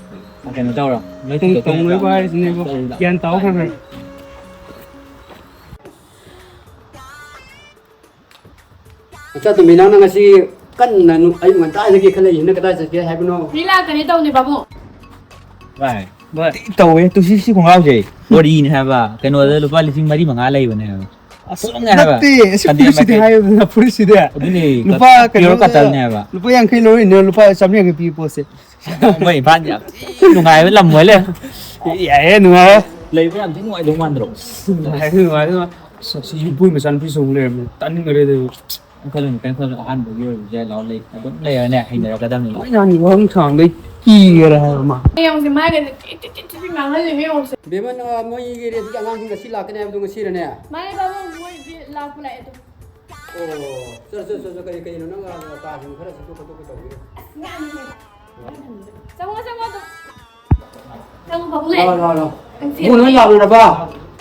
ꯀꯩꯅꯣ ꯇꯧꯔꯣ꯫ ꯅꯣꯏ ꯇꯨꯡ ꯊꯤꯟꯗꯣꯛꯈꯤꯅꯣ꯫ ꯇꯧꯅꯣꯏꯕ ꯍꯥꯏꯁꯤꯅꯦꯕꯣ꯫ ꯆꯠꯂꯣ, ꯆꯠꯂꯣ꯫ ꯒ꯭ꯌꯥꯟ ꯇꯥꯎ ꯈꯔ ꯈꯔ꯫ ꯅꯆꯥ ꯇꯨꯝꯕꯤ, ꯅꯪꯅ ꯉꯁꯤ ꯀꯟꯅ ꯅꯨ-, ꯑꯌꯨꯛ ꯉꯟꯇꯥꯗꯒꯤ ꯈꯜꯂꯛꯏꯁꯤꯅ ꯀꯗꯥꯏ ꯆꯠꯀꯦ ꯍꯥꯏꯕꯅꯣ? ꯃꯤ ꯂꯥꯛꯀꯅꯤ ꯇꯧꯅꯦ, ꯄꯥꯕꯨꯡ꯫ ꯚꯥꯏ, ꯚꯥꯏ꯫ ꯊꯤ ꯇꯧꯋꯦ, ꯇꯨ ꯁꯤ, ꯁꯤ ꯈꯣꯡꯒ꯭ꯔꯥꯎꯁꯦ꯫ ꯕꯣꯔꯤꯅꯦ ꯍꯥꯏꯕ, ꯀꯩꯅꯣꯗ ꯂꯨꯄꯥ ꯂꯤꯁꯤꯡ ꯃꯔꯤ ꯃꯉꯥ ꯂꯩꯕꯅꯦ ꯍꯥꯏꯕ꯫ ꯑꯁ, ꯁꯨꯝꯅꯦ ꯍꯥꯏꯕ꯫ ꯅꯠꯇꯦ, ꯑꯁꯤ ꯀꯟꯗꯦꯝ ꯐꯨꯔꯤꯠꯁꯤꯗꯤ ꯅꯠꯇꯦ꯫ ꯍꯥꯏꯌꯨꯗꯅ, ꯐꯨꯔꯤꯠꯁꯤꯗꯤ ꯑꯗꯨꯅꯦ, ꯂꯨꯄꯥ ꯀꯠ-, ꯀꯩꯅꯣꯗ pure cotton ꯅꯦ ꯍꯥꯏꯕ꯫ ꯂꯨꯄꯥ ꯌꯥꯡꯈꯩ ꯂꯧꯔꯤꯅꯦ, ꯂꯨꯄꯥ ꯆꯥꯝꯃꯔꯤ ꯌꯥꯡꯈꯩ ꯄꯤꯕ ꯄꯣꯠꯁꯦ꯫ ꯃꯣꯏ ꯏꯝꯐꯥꯜꯁꯦ ꯌꯥꯝ ꯊꯤ ꯅꯨꯡꯉꯥꯏꯕ ꯂꯝ ꯑꯣꯏ ꯂꯩꯔꯝꯃꯦ꯫ ꯌꯥꯏꯌꯦ, ꯅꯨꯡꯉꯥꯏꯌꯦ꯫ ꯂꯩꯕ ꯌꯥꯝ ꯊꯤ ꯅꯨꯡꯉꯥꯏꯗꯧ ꯃꯥꯟꯗ꯭ꯔꯣ? ꯅꯨꯡꯉꯥꯏꯌꯦ, ꯅꯨꯡꯉꯥꯏꯌꯦ, ꯅꯨꯡꯉꯥꯏꯌꯦ꯫ ꯑꯁ, ꯑꯁꯤ ꯌꯨꯝꯕꯨꯒꯤ ꯃꯆꯥꯅꯨꯄꯤꯁꯨ ꯑꯃꯨꯛ ꯂꯩꯔꯝꯃꯦ꯫ ꯇꯥꯅꯤꯡꯈ꯭ꯔꯦ ꯑꯗꯨ꯫ ꯀꯩꯝ ꯈꯜꯂꯨꯅꯨ, ꯀꯩꯝ ꯈꯜꯂꯨꯅꯨ꯫ ꯑꯍꯥꯟꯕꯒꯤ ꯑꯣꯏꯔꯁꯨ ꯌꯥꯏ, ꯂꯥꯛꯑꯣ, ꯂꯩ꯫ ꯑꯗꯨꯝ ꯂꯩꯔꯅꯦ, ꯍꯩꯅꯔꯛꯀꯗꯕꯅꯤ꯫ ꯂꯣꯏ ꯌꯥꯅꯤ, ꯋꯥꯍꯪ ꯁꯥꯡꯗꯩ ꯀꯤꯒꯦꯔꯥ ꯍꯥꯏꯕ ꯃꯥ꯫ ꯌꯦꯡꯉꯨꯁꯦ, ꯃꯥꯏꯒꯁꯦ ꯇꯤꯠ ꯇꯤꯠ ꯇꯤꯠ ꯇꯤꯠ ꯉꯥꯡꯍꯜꯂꯤꯃꯤ ꯌꯦꯡꯉꯨꯁꯦ꯫ ꯕꯦꯝꯃ, ꯅ-, ꯃꯣꯏꯒꯤ ꯔꯦꯟꯠꯀꯤ ꯑꯉꯥꯡꯁꯤꯡ ꯉꯁꯤ ꯂꯥꯛꯀꯅꯤ ꯍꯥꯏꯕꯗꯣ ꯉꯁꯤꯔꯅꯦ? ꯃꯥꯅꯦ ꯕꯥꯕꯨ, ꯃꯣꯏꯒꯤ ꯂꯥꯛꯄ ꯂꯥꯛꯑꯦ ꯑꯗꯨꯝ꯫ ꯑꯣ, ꯆꯠꯂꯣ, ꯆꯠꯂꯣ, ꯆꯠꯂꯣ, ꯀꯔꯤ, ꯀꯔꯤꯅꯣ ꯅꯪ ꯀꯥꯁꯤꯡ ꯈꯔ ꯁꯤꯠꯇꯣꯛ ꯈꯣꯠꯇꯣꯛꯄ ꯇꯧꯕꯤꯔꯣ꯫ ꯑꯁ, ꯉꯥꯡꯉꯤꯍꯦ꯫ ꯆꯪꯉꯣ, ꯆꯪꯉꯣ ꯑꯗꯨꯝ꯫ ꯆꯪꯉꯣ, ꯕꯥꯕꯨ ꯂꯥꯛꯑꯦ꯫ ꯂꯥꯛꯑꯣ, ꯂꯥꯛꯑꯣ, ꯂꯥꯛꯑꯣ꯫ ꯆꯪꯁꯤ꯫ ꯏꯕꯨꯡꯉꯣ ꯂꯣꯏ ꯂꯥꯛꯂꯨꯔꯕ?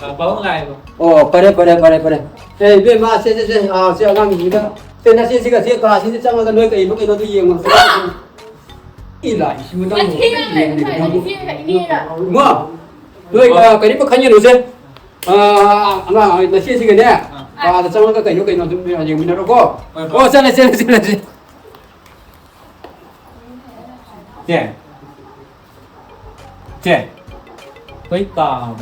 ꯑ, ꯄꯥꯕꯨꯡ ꯂꯥꯛꯑꯦꯕ꯫ ꯑꯣ, ꯐꯔꯦ, ꯐꯔꯦ, ꯐꯔꯦ, ꯐꯔꯦ꯫ ꯑꯦ, ꯏꯕꯦꯝꯃ, ꯁꯦ, ꯁꯦ, ꯁꯦ, ꯑꯥ, ꯁꯦ ꯑꯉꯥꯡꯁꯤꯡꯁꯤꯗ, ꯁꯦ ꯅꯆꯦꯁꯤꯒ ꯁꯦ ꯀꯥꯁꯤꯗ ꯆꯪꯉꯒ ꯅꯣꯏ ꯀꯩꯅꯣ ꯀꯩꯅꯣꯗꯣ ꯌꯦꯡꯉꯣ꯫ ꯏ ꯂꯥꯛꯏꯁꯤꯕꯨ ꯅꯪ ꯃꯊꯤ ꯉꯥꯡꯉꯦ, ꯉꯁꯥꯏ ꯏꯆꯦꯒ ꯏꯅꯦꯒ꯫ ꯏꯃꯥ, ꯅꯣꯏ, ꯑ, ꯀꯔꯤꯝꯇ ꯈꯟꯒꯅꯨꯁꯦ꯫ ꯑ, ꯑꯉꯥꯡ, ꯅꯆꯦꯁꯤꯒꯅꯦ, ꯑꯥ꯫ ꯀꯥꯗ ꯆꯪꯉꯒ ꯀꯩꯅꯣ ꯀꯩꯅꯣ ꯑꯗꯨꯝ ꯌꯦꯡꯃꯤꯟꯅꯔꯣꯀꯣ꯫ ꯍꯣꯏ, ꯍꯣꯏ꯫ ꯑꯣ, ꯆꯠꯂꯦ, ꯆꯠꯂꯦ, ꯆꯠꯂꯦ, ꯆꯠꯂꯦ꯫ ꯆꯦ꯫ ꯆꯦ꯫ ꯍꯣꯏ, ꯀꯥ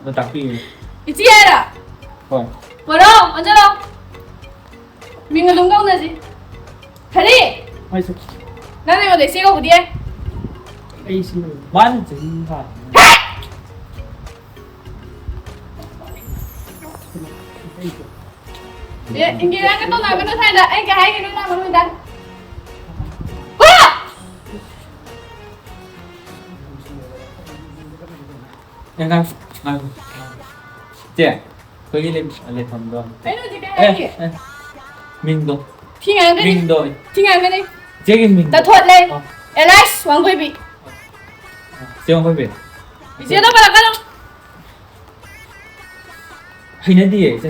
ꯑꯃ ꯇꯥꯛꯄꯤꯌꯨ꯫ ꯏꯆꯦ ꯍꯥꯏꯔꯣ? ꯍꯣꯏ꯫ ꯄꯣꯔꯣ, ꯑꯣꯟꯁꯤꯜꯂꯣ꯫ ꯃꯤꯡ ꯑꯗꯨꯝ ꯀꯧꯅꯁꯤ꯫ ꯀꯔꯤ? ꯍꯣꯏ, ꯁꯦ꯫ ꯅꯪ ꯑꯩꯉꯣꯟꯗ ꯏꯆꯦ ꯀꯧꯕꯗꯤ ꯌꯥꯏ꯫ ꯑꯩ ꯁꯤ ꯃꯥꯅ ꯆꯍꯤ ꯍꯥ-, ꯑꯦ, ꯏꯟꯗꯤꯔꯥꯒ ꯇꯧꯅꯒꯅꯨ ꯁ꯭ꯋꯥꯏꯗ꯫ ꯑꯩ ꯀꯩ ꯍꯥꯏꯒꯦ ꯅꯣꯏ ꯂꯥꯛꯄ ꯅꯨꯃꯤꯠꯇ꯫ ꯍꯣ! ꯑꯦ, ꯉꯥꯏꯈꯣ, ꯉꯥꯏꯈꯣ, ꯉꯥꯏꯈꯣ꯫ ꯆꯦ, ꯑꯩꯈꯣꯏꯒꯤ ꯂꯩ-, ꯂꯩꯐꯝꯗꯣ꯫ ꯑꯩꯅ ꯍꯧꯖꯤꯛ ꯀꯩ ꯑꯦ, ꯍꯥꯏꯒꯦ? ꯑꯦ, ꯃꯤꯡꯗꯣ꯫ ꯊꯤ ꯉꯥꯡꯒꯅꯤ꯫ ꯃꯤꯡꯗꯣ꯫ ꯊꯤ ꯉꯥꯡꯒꯅꯤ꯫ ꯆꯦꯒꯤ ꯃꯤꯡꯗꯣ꯫ ꯇꯊꯣꯠꯂꯦ꯫ ꯑꯣ꯫ ꯑꯦꯂꯥꯏꯁ ꯋꯥꯡꯒꯣꯏꯕꯤ꯫ ꯆꯦ ꯋꯥꯡꯒꯣꯏꯕꯤ꯫ ꯏꯆꯦꯗ ꯄꯜꯂꯛꯀꯅꯨ꯫ ꯍꯩꯅꯗꯤꯌꯦ, ꯏꯆꯦ꯫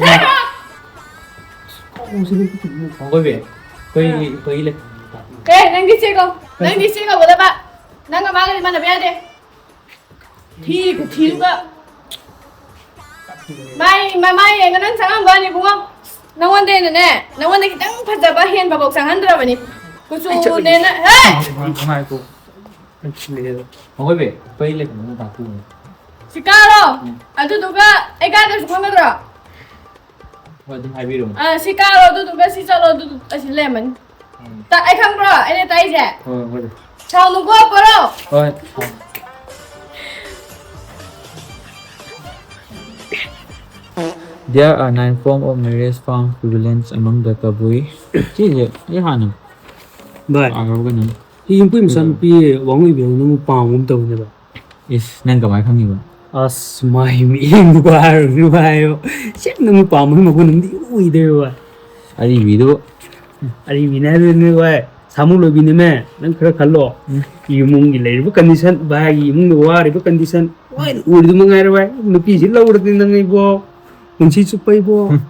ꯋꯥꯡꯒꯣꯏꯕꯤ, ꯑꯩꯈꯣꯏꯒꯤ, ꯑꯩꯈꯣꯏꯒꯤ ꯂꯩꯐꯝꯗꯣ꯫ ꯑꯦ, ꯅꯪꯗꯤ ꯆꯦ ꯀꯧ꯫ ꯅꯪꯗꯤ ꯆꯦ ꯀꯧꯒꯗꯕ꯫ ꯅꯪꯒ ꯃꯥꯒꯗꯤ ꯃꯥꯟꯅꯕ ꯌꯥꯗꯦ꯫ ꯊꯤ ꯈꯨꯊꯤꯗꯨꯒ꯫ ꯃꯥꯏ, ꯃꯃꯥꯏ ꯌꯦꯡꯉ ꯅꯪ ꯆꯪꯉꯝꯕꯅꯤ ꯏꯕꯨꯡꯉꯣ꯫ ꯅꯉꯣꯟꯗꯩꯅꯅꯦ, ꯅꯉꯣꯟꯗ ꯈꯤꯇꯪ ꯐꯖꯕ ꯍꯦꯟꯕꯐꯥꯎ ꯆꯪꯍꯟꯗ꯭ꯔꯕꯅꯤ꯫ ꯀꯨꯆꯨꯅꯦꯅ, ꯍꯦ! ꯉꯥꯏꯈꯣ꯫ ꯃꯈꯣꯏ ꯕꯦ, ꯑꯩꯈꯣꯏ ꯂꯩꯐꯝꯗ ꯇꯥꯛꯄꯤꯌꯨꯅꯦ꯫ ꯁꯤ ꯀꯥꯔꯣ꯫ ꯎꯝ꯫ ꯑꯗꯨꯗꯨꯒ ꯑꯩ ꯀꯥꯗ꯭ꯔꯁꯨ ꯈꯪꯒꯗ꯭ꯔꯣ? ꯍꯣꯏ, ꯑꯗꯨꯝ ꯍꯥꯏꯕꯤꯔꯣ꯫ ꯑ, ꯁꯤ ꯀꯥꯔꯣ, ꯑꯗꯨꯗꯨꯒ ꯁꯤ ꯆꯠꯂꯣ, ꯑꯗꯨꯗꯨ ꯑꯁꯤ ꯂꯩꯔꯝꯃꯅꯤ꯫ ꯎꯝ꯫ ꯇ-, ꯑꯩ ꯈꯪꯕ꯭ꯔꯣ? ꯑꯩꯅ ꯇꯥꯛꯏꯁꯦ꯫ ꯍꯣꯏ, ꯍꯣꯏ꯫ ꯁꯥꯎꯅꯨꯀꯣ, ꯄꯣꯔꯣ꯫ ꯍꯣꯏ꯫ There are nine forms of marriage found prevalent among the Kabui. ꯁꯤꯁꯦ ꯑꯩ ꯍꯥꯟꯅ ꯚꯥꯏ, ꯄꯥꯈ꯭ꯔꯕ ꯀꯩꯅꯣ꯫ ꯁꯤ ꯌꯨꯝꯄꯨꯏ ꯃꯆꯥꯅꯨꯄꯤ ꯋꯥꯉꯣꯏꯕꯤ ꯍꯣꯏ ꯅꯪꯕꯨ ꯄꯥꯝꯒꯨꯝ ꯇꯧꯕꯅꯦꯕ꯫ ꯏꯁ, ꯅꯪ ꯀꯃꯥꯏ ꯈꯪꯉꯤꯕ? ꯑꯁ, ꯃꯥꯏ ꯃꯤꯠꯌꯦꯡꯗꯨꯒ ꯍꯥꯏꯔꯨꯔꯅꯨ ꯚꯥꯏ꯫ ꯁꯦꯡꯅ ꯅꯪ ꯄꯥꯝꯕꯒꯤ ꯃꯒꯨꯟ ꯑꯃꯗꯤ ꯎꯏꯗꯦꯕ ꯚꯥꯏ꯫ ꯑꯔꯤꯕꯤꯗꯨ꯫ ꯑꯔꯤꯕꯤꯅꯦ ꯍꯥꯏꯕꯅꯤ ꯚꯥꯏ꯫ ꯁꯥꯃꯨ ꯂꯣꯏꯕꯤꯅꯦꯃꯦ꯫ ꯅꯪ ꯈꯔ ꯈꯜꯂꯣ꯫ ꯎꯝ꯫ ꯏꯃꯨꯡꯒꯤ ꯂꯩꯔꯤꯕ condition, ꯚꯥꯏꯒꯤ ꯏꯃꯨꯡꯗ ꯋꯥꯔꯤꯕ condition ꯂꯣꯏꯅ ꯎꯔꯤꯗꯨ ꯃꯉꯥꯏꯔꯦ ꯚꯥꯏ꯫ ꯅꯨꯄꯤꯁꯤ ꯂꯧꯔꯗꯤ ꯅꯪ ꯑꯩꯕꯣ ꯄꯨꯟꯁꯤ ꯆꯨꯞꯄ ꯑꯩꯕꯣ꯫ ꯎꯝ꯫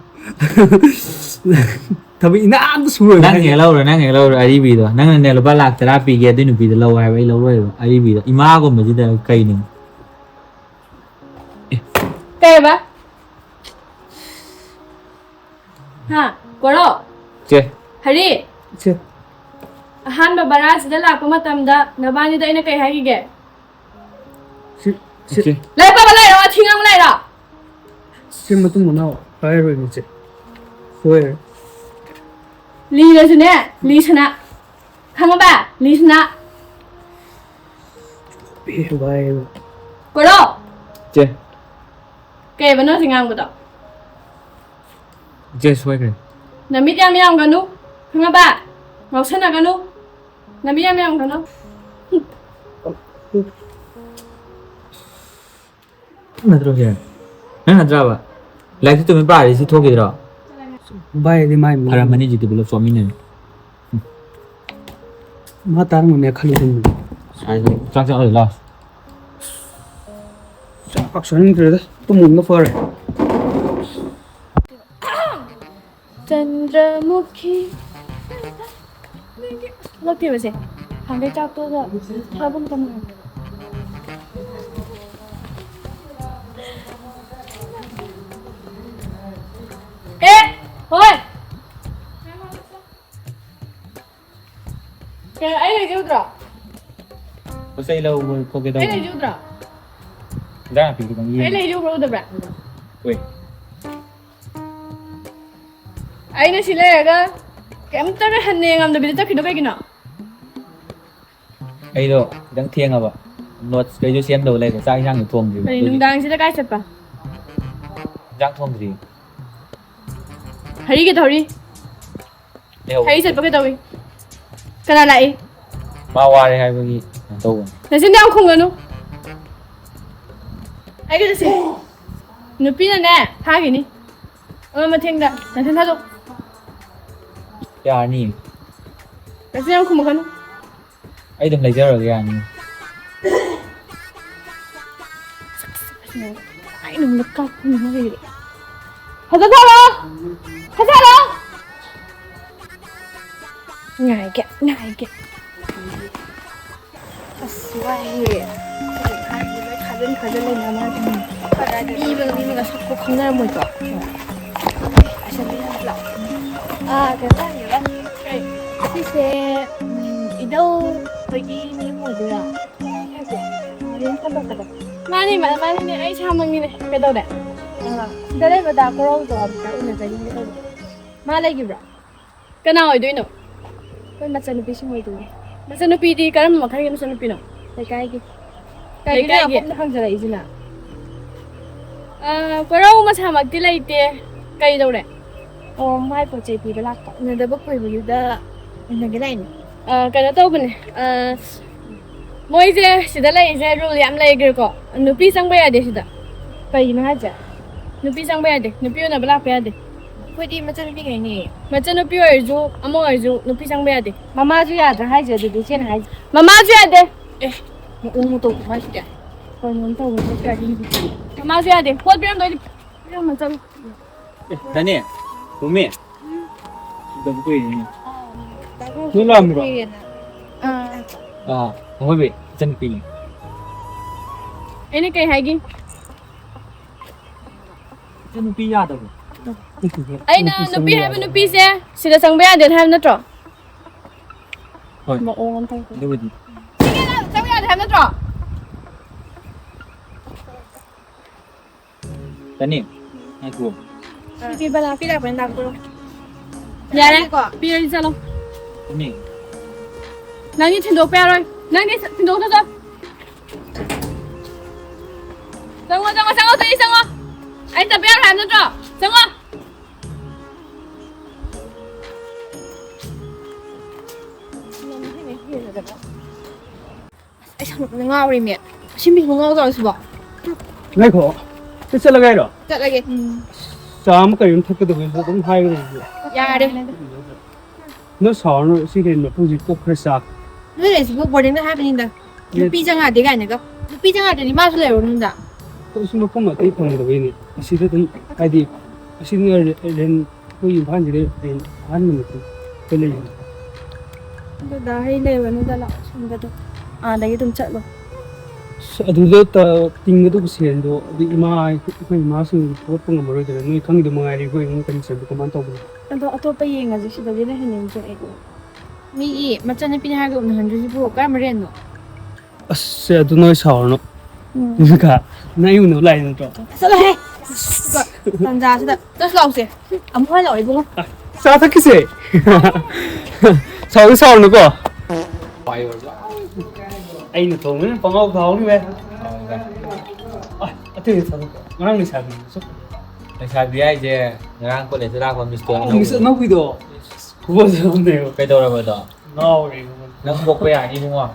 ꯊꯕꯛ ꯏꯅꯥꯟꯗ ꯁꯨꯔꯣꯏ ꯅꯪ ꯍꯥꯏꯁꯦ꯫ ꯍꯦꯛ ꯂꯧꯔꯣ, ꯅꯪ ꯍꯦꯛ ꯂꯧꯔꯣ ꯑꯔꯤꯕꯤꯗꯣ꯫ ꯅꯪꯅꯅꯦ ꯂꯨꯄꯥ ꯂꯥꯛ ꯇꯔꯥ ꯄꯤꯒꯦ, ꯑꯗꯨꯏ ꯅꯨꯄꯤꯗꯣ ꯂꯧ ꯍꯥꯏꯕ, ꯑꯩ ꯂꯧꯔꯣꯏꯕ꯫ ꯑꯔꯤꯕꯤꯗꯣ꯫ ꯏꯃꯥꯒꯨꯝꯕꯁꯤꯗ ꯀꯩꯅꯣ? ꯀꯩꯕ? ꯍꯥ? ꯀꯣꯔꯣ? ꯆꯦ꯫ ꯍꯔꯤ? ꯆꯦ꯫ ꯑꯍꯥꯟꯕ ꯕꯔꯥꯁꯤꯗ ꯂꯥꯛꯄ ꯃꯇꯝꯗ ꯅꯕꯥꯅꯤꯗ ꯑꯩꯅ ꯀꯩ ꯍꯥꯏꯈꯤꯒꯦ? ꯁꯤ, ꯁꯤ, ꯏꯆꯦ꯫ ꯂꯥꯏꯔꯤꯛ ꯄꯥꯕ ꯂꯩꯔꯣ? ꯋꯥꯊꯤ ꯉꯥꯡꯕ ꯂꯩꯔꯣ? ꯁꯤ ꯃꯇꯨꯡ ꯃꯅꯥꯎ ꯍꯥꯏꯔꯣꯏꯒꯦ, ꯏꯆꯦ꯫ ꯁꯣꯏꯔꯦ꯫ ꯂꯤꯔꯁꯨꯅꯦ, ꯂꯤꯁꯅꯥ꯫ ꯈꯪꯉꯕ? ꯂꯤꯁꯅꯥ꯫ ꯑꯦ, ꯚꯥꯏ꯫ ꯀꯣꯔꯣ! ꯆꯦ꯫ ꯀꯩꯕ ꯅꯪ ꯍꯧꯖꯤꯛ ꯉꯥꯡꯕꯗꯣ? ꯏꯆꯦ, ꯁꯣꯏꯈ꯭ꯔꯦ꯫ ꯅꯃꯤꯠ ꯌꯥꯝ ꯌꯥꯝꯒꯅꯨ, ꯈꯪꯉꯕ? ꯉꯥꯎꯁꯟꯅꯒꯅꯨ꯫ ꯅꯃꯤꯠ ꯌꯥꯝ ꯌꯥꯝꯒꯅꯨ꯫ ꯅꯠꯇ꯭ꯔꯣ ꯁꯦ? ꯅꯪ ꯅꯠꯇ꯭ꯔꯕ? ꯂꯥꯏꯔꯤꯛꯇꯨ ꯇꯨꯃꯤꯟ ꯄꯥꯔꯗꯤ ꯁꯤ ꯊꯣꯛꯈꯤꯗ꯭ꯔꯣ? ꯚꯥꯏ, ꯑꯗꯨꯗꯤ ꯃꯥꯏ ꯃꯤꯠ ꯐꯔꯝꯃꯅꯤ, ꯍꯧꯖꯤꯛꯇꯤ ꯄꯨꯂꯞ ꯆꯣꯠꯃꯤꯟꯅꯔꯦ꯫ ꯃꯥ ꯇꯥꯔꯝꯒꯅꯤ ꯈꯜꯂꯨꯕꯅꯤ꯫ ꯆꯥꯛ ꯆꯥꯔꯁꯤ ꯂꯥꯛꯑꯣ꯫ ꯆꯥꯛ ꯄꯥꯛ ꯆꯥꯅꯤꯡꯗ꯭ꯔꯦꯗ, ꯇꯨꯝꯃꯨꯕꯅ ꯐꯔꯦ꯫ ꯆꯟꯗ꯭ꯔꯃꯨꯈꯤ꯫ ꯂꯧꯊꯦꯕꯁꯦ꯫ ꯍꯥꯟꯒꯩ ꯆꯥꯛ ꯇꯣꯛꯑꯒ ꯊꯥꯕ ꯃꯇꯝ ꯑꯣꯏꯔꯦ꯫ ꯑꯦ! ꯍꯣꯏ! ꯀꯩꯅꯣ, ꯑꯩ ꯂꯩꯖꯧꯗ꯭ꯔꯣ? ꯄꯣꯠ ꯆꯩ ꯂꯧꯕ ꯈꯣꯠꯀꯦ ꯑꯩ ꯇꯧꯕ꯫ ꯂꯩꯖꯧꯗ꯭ꯔꯣ? ꯏꯟꯖꯥꯡ ꯅꯥꯄꯤ ꯈꯤꯇꯪ ꯑꯩ ꯌꯦꯡꯒꯦ꯫ ꯂꯩꯔꯨꯕ꯭ꯔꯣ ꯎꯗꯕ꯭ꯔꯥ? ꯍꯣꯏ꯫ ꯑꯩꯅ ꯁꯤ ꯂꯩꯔꯒ ꯀꯩꯝꯇꯒ ꯍꯟꯅ ꯌꯦꯡꯉꯝꯗꯕꯤꯗ ꯆꯠꯈꯤꯗꯣ ꯀꯩꯒꯤꯅꯣ? ꯑꯩꯗꯣ ꯈꯤꯇꯪ ꯊꯦꯡꯉꯕ꯫ ꯅꯣꯠꯁ ꯀꯩꯁꯨ ꯁꯦꯝꯗꯧ ꯂꯩꯕ꯫ ꯆꯥꯛ ꯏꯟꯁꯥꯡꯁꯨ ꯊꯣꯡꯗ꯭ꯔꯤꯕ꯫ ꯀꯔꯤ ꯑꯗꯨꯒꯤ ꯅꯨꯡꯗꯥꯡꯁꯤꯗ ꯀꯥꯏ ꯆꯠꯄ? ꯏꯟꯁꯥꯡ ꯊꯣꯡꯗ꯭ꯔꯤ꯫ ꯍꯔꯤ ꯀꯩꯗꯧꯔꯤ? ꯂꯩꯍꯧ꯫ ꯍꯔꯤ ꯆꯠꯄ ꯀꯩꯗꯧꯏ? ꯀꯅꯥ ꯂꯥꯛꯏ? ꯃꯥ ꯋꯥꯔꯦ ꯍꯥꯏꯕꯒꯤ ꯀꯩꯅꯣ ꯇꯧꯕꯅꯤ꯫ ꯅꯆꯤꯟꯗꯣ ꯌꯥꯝ ꯈꯨꯝꯒꯅꯨ꯫ ꯑꯩꯒ ꯆꯠꯁꯤ꯫ ꯅꯨꯄꯤꯅꯅꯦ ꯐꯥꯈꯤꯅꯤ꯫ ꯑꯃ ꯃꯊꯦꯡꯗ ꯅꯊꯟ ꯊꯥꯗꯣꯛ꯫ ꯌꯥꯔꯅꯤ꯫ ꯅꯆꯤꯟ ꯌꯥꯝ ꯈꯨꯝꯃꯛꯀꯅꯨ꯫ ꯑꯩ ꯑꯗꯨꯝ ꯂꯩꯖꯔꯨꯔꯒꯦ, ꯌꯥꯅꯤ꯫ ꯀꯥꯏꯅꯣꯝꯗ ꯀꯥꯞꯄꯅꯤ ꯃꯣꯏꯒꯤꯗꯤ꯫ ꯐꯖ ꯊꯥꯔꯣ! ꯐꯖꯔꯣ! ꯉꯥꯏꯒꯦ, ꯉꯥꯏꯒꯦ꯫ ꯑꯁ, ꯋꯥꯏꯍꯦ꯫ ꯍꯧꯖꯤꯛꯀꯥꯟꯁꯦ ꯂꯣꯏ ꯈꯥꯖꯤꯟ ꯈꯥꯖꯤꯟ ꯂꯩꯅ ꯃꯥꯜꯂꯦ꯫ ꯃꯤ ꯑꯃꯒ ꯃꯤ ꯑꯃꯒ ꯁꯛꯄ ꯈꯪꯅꯔꯝꯃꯣꯏꯀꯣ? ꯑꯁ, ꯑꯗꯨ ꯌꯥꯝ ꯂꯥꯎ꯫ ꯑꯥ, ꯀꯩꯅꯣ ꯇꯧꯔꯤꯕ? ꯀꯩ? ꯁꯤꯁꯦ, ꯎꯝ, ꯏꯙꯧ ꯍꯣꯏꯒꯤ ꯃꯌꯨꯝ ꯑꯣꯏꯗꯣꯏꯔꯥ? ꯃꯥꯅꯦ, ꯃꯥ-, ꯃꯥꯅꯤꯅꯦ, ꯑꯩ ꯁꯥꯃꯛꯅꯤꯅꯦ꯫ ꯀꯩꯗꯧꯔꯦ? ꯑꯥ, ꯁꯤꯗ ꯂꯩꯕ ꯗꯥ ꯀꯣꯔꯧꯗꯣ ꯑꯝꯇ ꯎꯅꯖꯅꯤꯡꯉꯦ ꯇꯧꯕ꯫ ꯃꯥ ꯂꯩꯈꯤꯕ꯭ꯔꯣ? ꯀꯅꯥ ꯑꯣꯏꯗꯣꯏꯅꯣ? ꯑꯩꯈꯣꯏ ꯃꯆꯟꯅꯨꯄꯤꯁꯤꯡ ꯑꯣꯏꯗꯣꯏꯅꯦ꯫ ꯃꯆꯟꯅꯨꯄꯤꯗꯤ ꯀꯔꯝꯕ ꯃꯈꯜꯒꯤ ꯃꯆꯟꯅꯨꯄꯤꯅꯣ? ꯂꯩꯀꯥꯏꯒꯤ꯫ ꯀꯩꯒꯤꯅꯣ ꯌꯥꯝ ꯂꯩꯀꯥꯏꯒꯤ? ꯀꯨꯞꯅ ꯍꯪꯖꯔꯛꯏꯁꯤꯅ? ꯑꯥ, ꯀꯣꯔꯧ ꯃꯁꯥꯃꯛꯇꯤ ꯂꯩꯇꯦ꯫ ꯀꯩꯗꯧꯔꯦ? ꯑꯣ, ꯃꯥꯏ ꯄꯣꯠ ꯆꯩ ꯄꯤꯕ ꯂꯥꯛꯄ꯫ ꯎꯅꯗꯕ ꯀꯨꯏꯕꯗꯨꯗ ꯎꯅꯒꯦ ꯂꯥꯛꯏꯅꯦ꯫ ꯑꯥ, ꯀꯩꯅꯣ ꯇꯧꯕꯅꯦ꯫ ꯑꯥ, ꯃꯣꯏꯁꯦ ꯁꯤꯗ ꯂꯩꯔꯤꯁꯦ rule ꯌꯥꯝ ꯂꯩꯈ꯭ꯔꯦꯀꯣ꯫ ꯅꯨꯄꯤ ꯆꯪꯕ ꯌꯥꯗꯦ ꯁꯤꯗ꯫ ꯀꯩꯒꯤꯅꯣ ꯍꯥꯏꯁꯦ? ꯅꯨꯄꯤ ꯆꯪꯕ ꯌꯥꯗꯦ꯫ ꯅꯨꯄꯤ ꯎꯅꯕ ꯂꯥꯛꯄ ꯌꯥꯗꯦ꯫ ꯑꯩꯈꯣꯏꯗꯤ ꯃꯆꯟꯅꯨꯄꯤꯈꯩꯅꯦ꯫ ꯃꯆꯟꯅꯨꯄꯤ ꯑꯣꯏꯔꯁꯨ, ꯑꯃ ꯑꯣꯏꯔꯁꯨ, ꯅꯨꯄꯤ ꯆꯪꯕ ꯌꯥꯗꯦ꯫ ꯃꯃꯥꯁꯨ ꯌꯥꯗ꯭ꯔꯥ ꯍꯥꯏꯁꯦ ꯑꯗꯨꯗꯤ, ꯏꯆꯦꯅ ꯍꯥꯏꯁꯦ? ꯃꯃꯥꯁꯨ ꯌꯥꯗꯦ꯫ ꯑꯦ, ꯃꯑꯣꯡ ꯃꯇꯧꯗꯤ ꯃꯥꯏꯁꯤꯗꯤ꯫ ꯀꯩꯅꯣꯝ ꯇꯧꯔꯦ ꯀꯔꯤꯅꯣ? ꯃꯃꯥꯁꯨ ꯌꯥꯗꯦ꯫ ꯄꯣꯠ ꯄꯤꯔꯝꯗꯣꯏꯗꯤ ꯄꯤꯔꯝꯃꯣ, ꯆꯠꯂꯣ꯫ ꯑꯦ, ꯗꯥꯅꯦ, ꯇꯣꯝꯃꯤ꯫ ꯎꯗꯕ ꯀꯨꯏꯔꯦꯅꯦ꯫ ꯅꯣꯏ ꯂꯥꯛꯑꯝꯃꯤꯔꯣ? ꯑꯥ꯫ ꯑꯥ, ꯑꯍꯣꯏꯕꯤ, ꯏꯆꯟꯅꯨꯄꯤꯅꯤ꯫ ꯑꯩꯅ ꯀꯩ ꯍꯥꯏꯒꯦ? ꯏꯆꯟꯅꯨꯄꯤ ꯌꯥꯗꯕ꯭ꯔꯣ? ꯑꯩꯅ ꯅꯨꯄꯤ ꯍꯥꯏꯕ ꯅꯨꯄꯤꯁꯦ ꯁꯤꯗ ꯆꯪꯕ ꯌꯥꯗꯦꯅ ꯍꯥꯏꯕ ꯅꯠꯇ꯭ꯔꯣ? ꯍꯣꯏ꯫ ꯃꯑꯣꯡ ꯑꯃ ꯇꯧꯗꯦ꯫ ꯑꯗꯨꯕꯨꯗꯤ꯫ ꯁꯤꯗ ꯆꯪꯕ ꯌꯥꯗꯦ ꯍꯥꯏꯕ ꯅꯠꯇ꯭ꯔꯣ? ꯀꯅꯤ, ꯉꯥꯏꯈꯣ꯫ ꯁꯤꯗꯤ ꯕꯂꯥ ꯄꯤꯔꯛꯄꯅꯤ, ꯂꯥꯛꯄꯤꯔꯣ꯫ ꯌꯥꯔꯦ, ꯀꯣ? ꯄꯤꯔꯗꯤ ꯆꯠꯂꯣ꯫ ꯀꯅꯤ꯫ ꯅꯪꯗꯤ ꯊꯤꯟꯗꯣꯛꯄ ꯌꯥꯔꯣꯏ꯫ ꯅꯪꯗꯤ ꯊꯤꯟꯗꯣꯛꯑꯣ, ꯆꯠꯂꯣ꯫ ꯆꯪꯉꯣ, ꯆꯪꯉꯣ, ꯆꯪꯉꯣ, ꯆꯪꯉꯣ, ꯆꯪꯉꯣ꯫ ꯑꯩ ꯆꯠꯄ ꯌꯥꯔꯣꯏ ꯍꯥꯏꯕ ꯅꯠꯇ꯭ꯔꯣ? ꯆꯪꯉꯣ꯫ ꯑꯩ ꯁꯪꯒꯣꯝꯗ ꯉꯥꯎꯔꯦꯃꯦ꯫ ꯑꯁꯤ ꯃꯤꯁꯤꯕꯨ ꯉꯥꯎꯖꯥꯠꯂꯣ ꯁꯤꯕꯣ? ꯉꯥꯏꯈꯣ꯫ ꯁꯤ ꯆꯠꯂꯒꯦ ꯍꯥꯏꯔꯣ? ꯆꯠꯂꯒꯦ꯫ ꯆꯥ ꯑꯃ ꯀꯔꯤ ꯑꯃ ꯊꯛꯀꯗꯕꯁꯨ ꯑꯗꯨꯝ ꯍꯥꯏꯒꯗꯕꯁꯨ꯫ ꯌꯥꯔꯦ꯫ ꯅꯣꯏ ꯁꯥꯎꯔꯅꯨ, ꯁꯤ ꯀꯩꯅꯣ ꯃꯐꯝꯁꯤ ꯀꯣꯛ ꯈꯔ ꯆꯥꯛ꯫ ꯅꯣꯏ ꯂꯩꯁꯤꯕꯨ ꯕꯣꯔꯗꯤꯡꯗ ꯍꯥꯏꯕꯅꯤꯗ꯫ ꯅꯨꯄꯤ ꯆꯪꯉꯛꯑꯗꯤ ꯀꯥꯏꯅꯒ꯫ ꯅꯨꯄꯤ ꯆꯪꯉꯛꯑꯗꯤ ꯃꯥꯁꯨ ꯂꯩꯔꯨꯅꯨꯗ꯫ ꯑꯩꯈꯣꯏꯁꯨ ꯃꯐꯝ ꯑꯇꯩ ꯐꯪꯗꯕꯩꯅꯦ꯫ ꯑꯁꯤꯗ ꯑꯗꯨꯝ ꯍꯥꯏꯗꯤ ꯑꯁꯤꯅ ꯔꯦꯟ ꯑꯩꯈꯣꯏ ꯏꯝꯐꯥꯜꯁꯤꯗ ꯔꯦꯟ ꯑꯍꯥꯟꯕ ꯅꯠꯇꯦ ꯑꯩꯈꯣꯏ ꯂꯩꯔꯤꯁꯦ꯫ ꯑꯗꯨꯗ ꯍꯩ ꯂꯩꯕꯅꯤꯗ ꯂꯥꯛꯑꯣ ꯁꯣꯝꯗ ꯑꯗꯨꯝ꯫ ꯑꯥꯗꯒꯤ ꯑꯗꯨꯝ ꯆꯠꯂꯣ꯫ ꯑꯁ, ꯑꯗꯨꯗ ꯇ-, ꯇꯤꯡꯒꯗꯧꯕ ꯁꯦꯟꯗꯣ ꯑꯗꯨ ꯏꯃꯥ, ꯑꯩꯈꯣꯏ ꯏꯃꯥꯁꯤꯡ ꯄꯨꯔꯛꯄ ꯉꯝꯃꯔꯣꯏꯗꯅ ꯅꯣꯏ ꯈꯪꯉꯤꯗꯣ ꯃꯉꯥꯏꯔꯦ ꯑꯩꯈꯣꯏ ꯏꯃꯨꯡ conditionꯗꯣ ꯀꯃꯥꯏꯅ ꯇꯧꯕꯅꯣ꯫ ꯑꯗꯣ ꯑꯇꯣꯞꯄ ꯌꯦꯡꯉꯁꯦ, ꯁꯤꯗꯗꯤ ꯂꯩꯍꯟꯅꯤꯡꯗ꯭ꯔꯦ ꯑꯩ꯫ ꯃꯤꯒꯤ ꯃꯆꯟꯅꯨꯄꯤꯅꯤ ꯍꯥꯏꯔꯒ ꯎꯅꯍꯟꯗ꯭ꯔꯤꯁꯤꯕꯨ ꯀꯔꯝꯕ ꯔꯦꯟꯅꯣ? ꯑꯁ, ꯁꯦ, ꯑꯗꯨ ꯅꯣꯏ ꯁꯥꯎꯔꯅꯨ꯫ ꯎꯝ꯫ ꯏꯕꯨꯡꯉꯣ, ꯅꯪ ꯑꯩ ꯎꯅꯕ ꯂꯥꯛꯏ ꯅꯠꯇ꯭ꯔꯣ? ꯆꯠꯂꯣꯍꯦ꯫ ꯇꯟꯖꯥꯁꯤꯗ꯫ ꯆꯠꯁꯤ ꯂꯥꯛꯑꯣꯁꯦ꯫ ꯑꯃꯨꯛ ꯍꯜꯂꯛꯑꯣ ꯏꯕꯨꯡꯉꯣ꯫ ꯆꯥ ꯊꯛꯈꯤꯁꯦ꯫ ꯁꯥꯎꯗꯤ ꯁꯥꯎꯔꯅꯨꯀꯣ꯫ ꯑꯩꯅ ꯊꯣꯡꯕꯅꯤꯅ ꯄꯪꯍꯥꯎ ꯇꯥꯍꯧꯔꯤꯕ꯫ ꯑ, ꯑꯇꯩ ꯊꯕꯛ ꯉꯔꯥꯡ ꯂꯩꯁꯥꯕꯤꯗꯨꯁꯨ꯫ ꯂꯩꯁꯥꯕꯤ ꯍꯥꯏꯁꯦ ꯉꯔꯥꯡ ꯀꯣꯂꯦꯖꯇ ꯂꯥꯛꯄ ꯃꯤꯁꯇꯣ ꯑꯣ, ꯑꯅꯧꯕꯗꯣ꯫ ꯃꯤꯁ ꯑꯅꯧꯕꯤꯗꯣ꯫ ꯈꯨꯐꯖ ꯑꯃꯅꯦꯕ꯫ ꯀꯩꯗꯧꯔꯕꯗꯣ? ꯉꯥꯎꯔꯦ ꯏꯕꯨꯡꯉꯣ꯫ ꯅꯪ ꯄꯣꯛꯄ ꯌꯥꯅꯤ ꯏꯕꯨꯡꯉꯣ꯫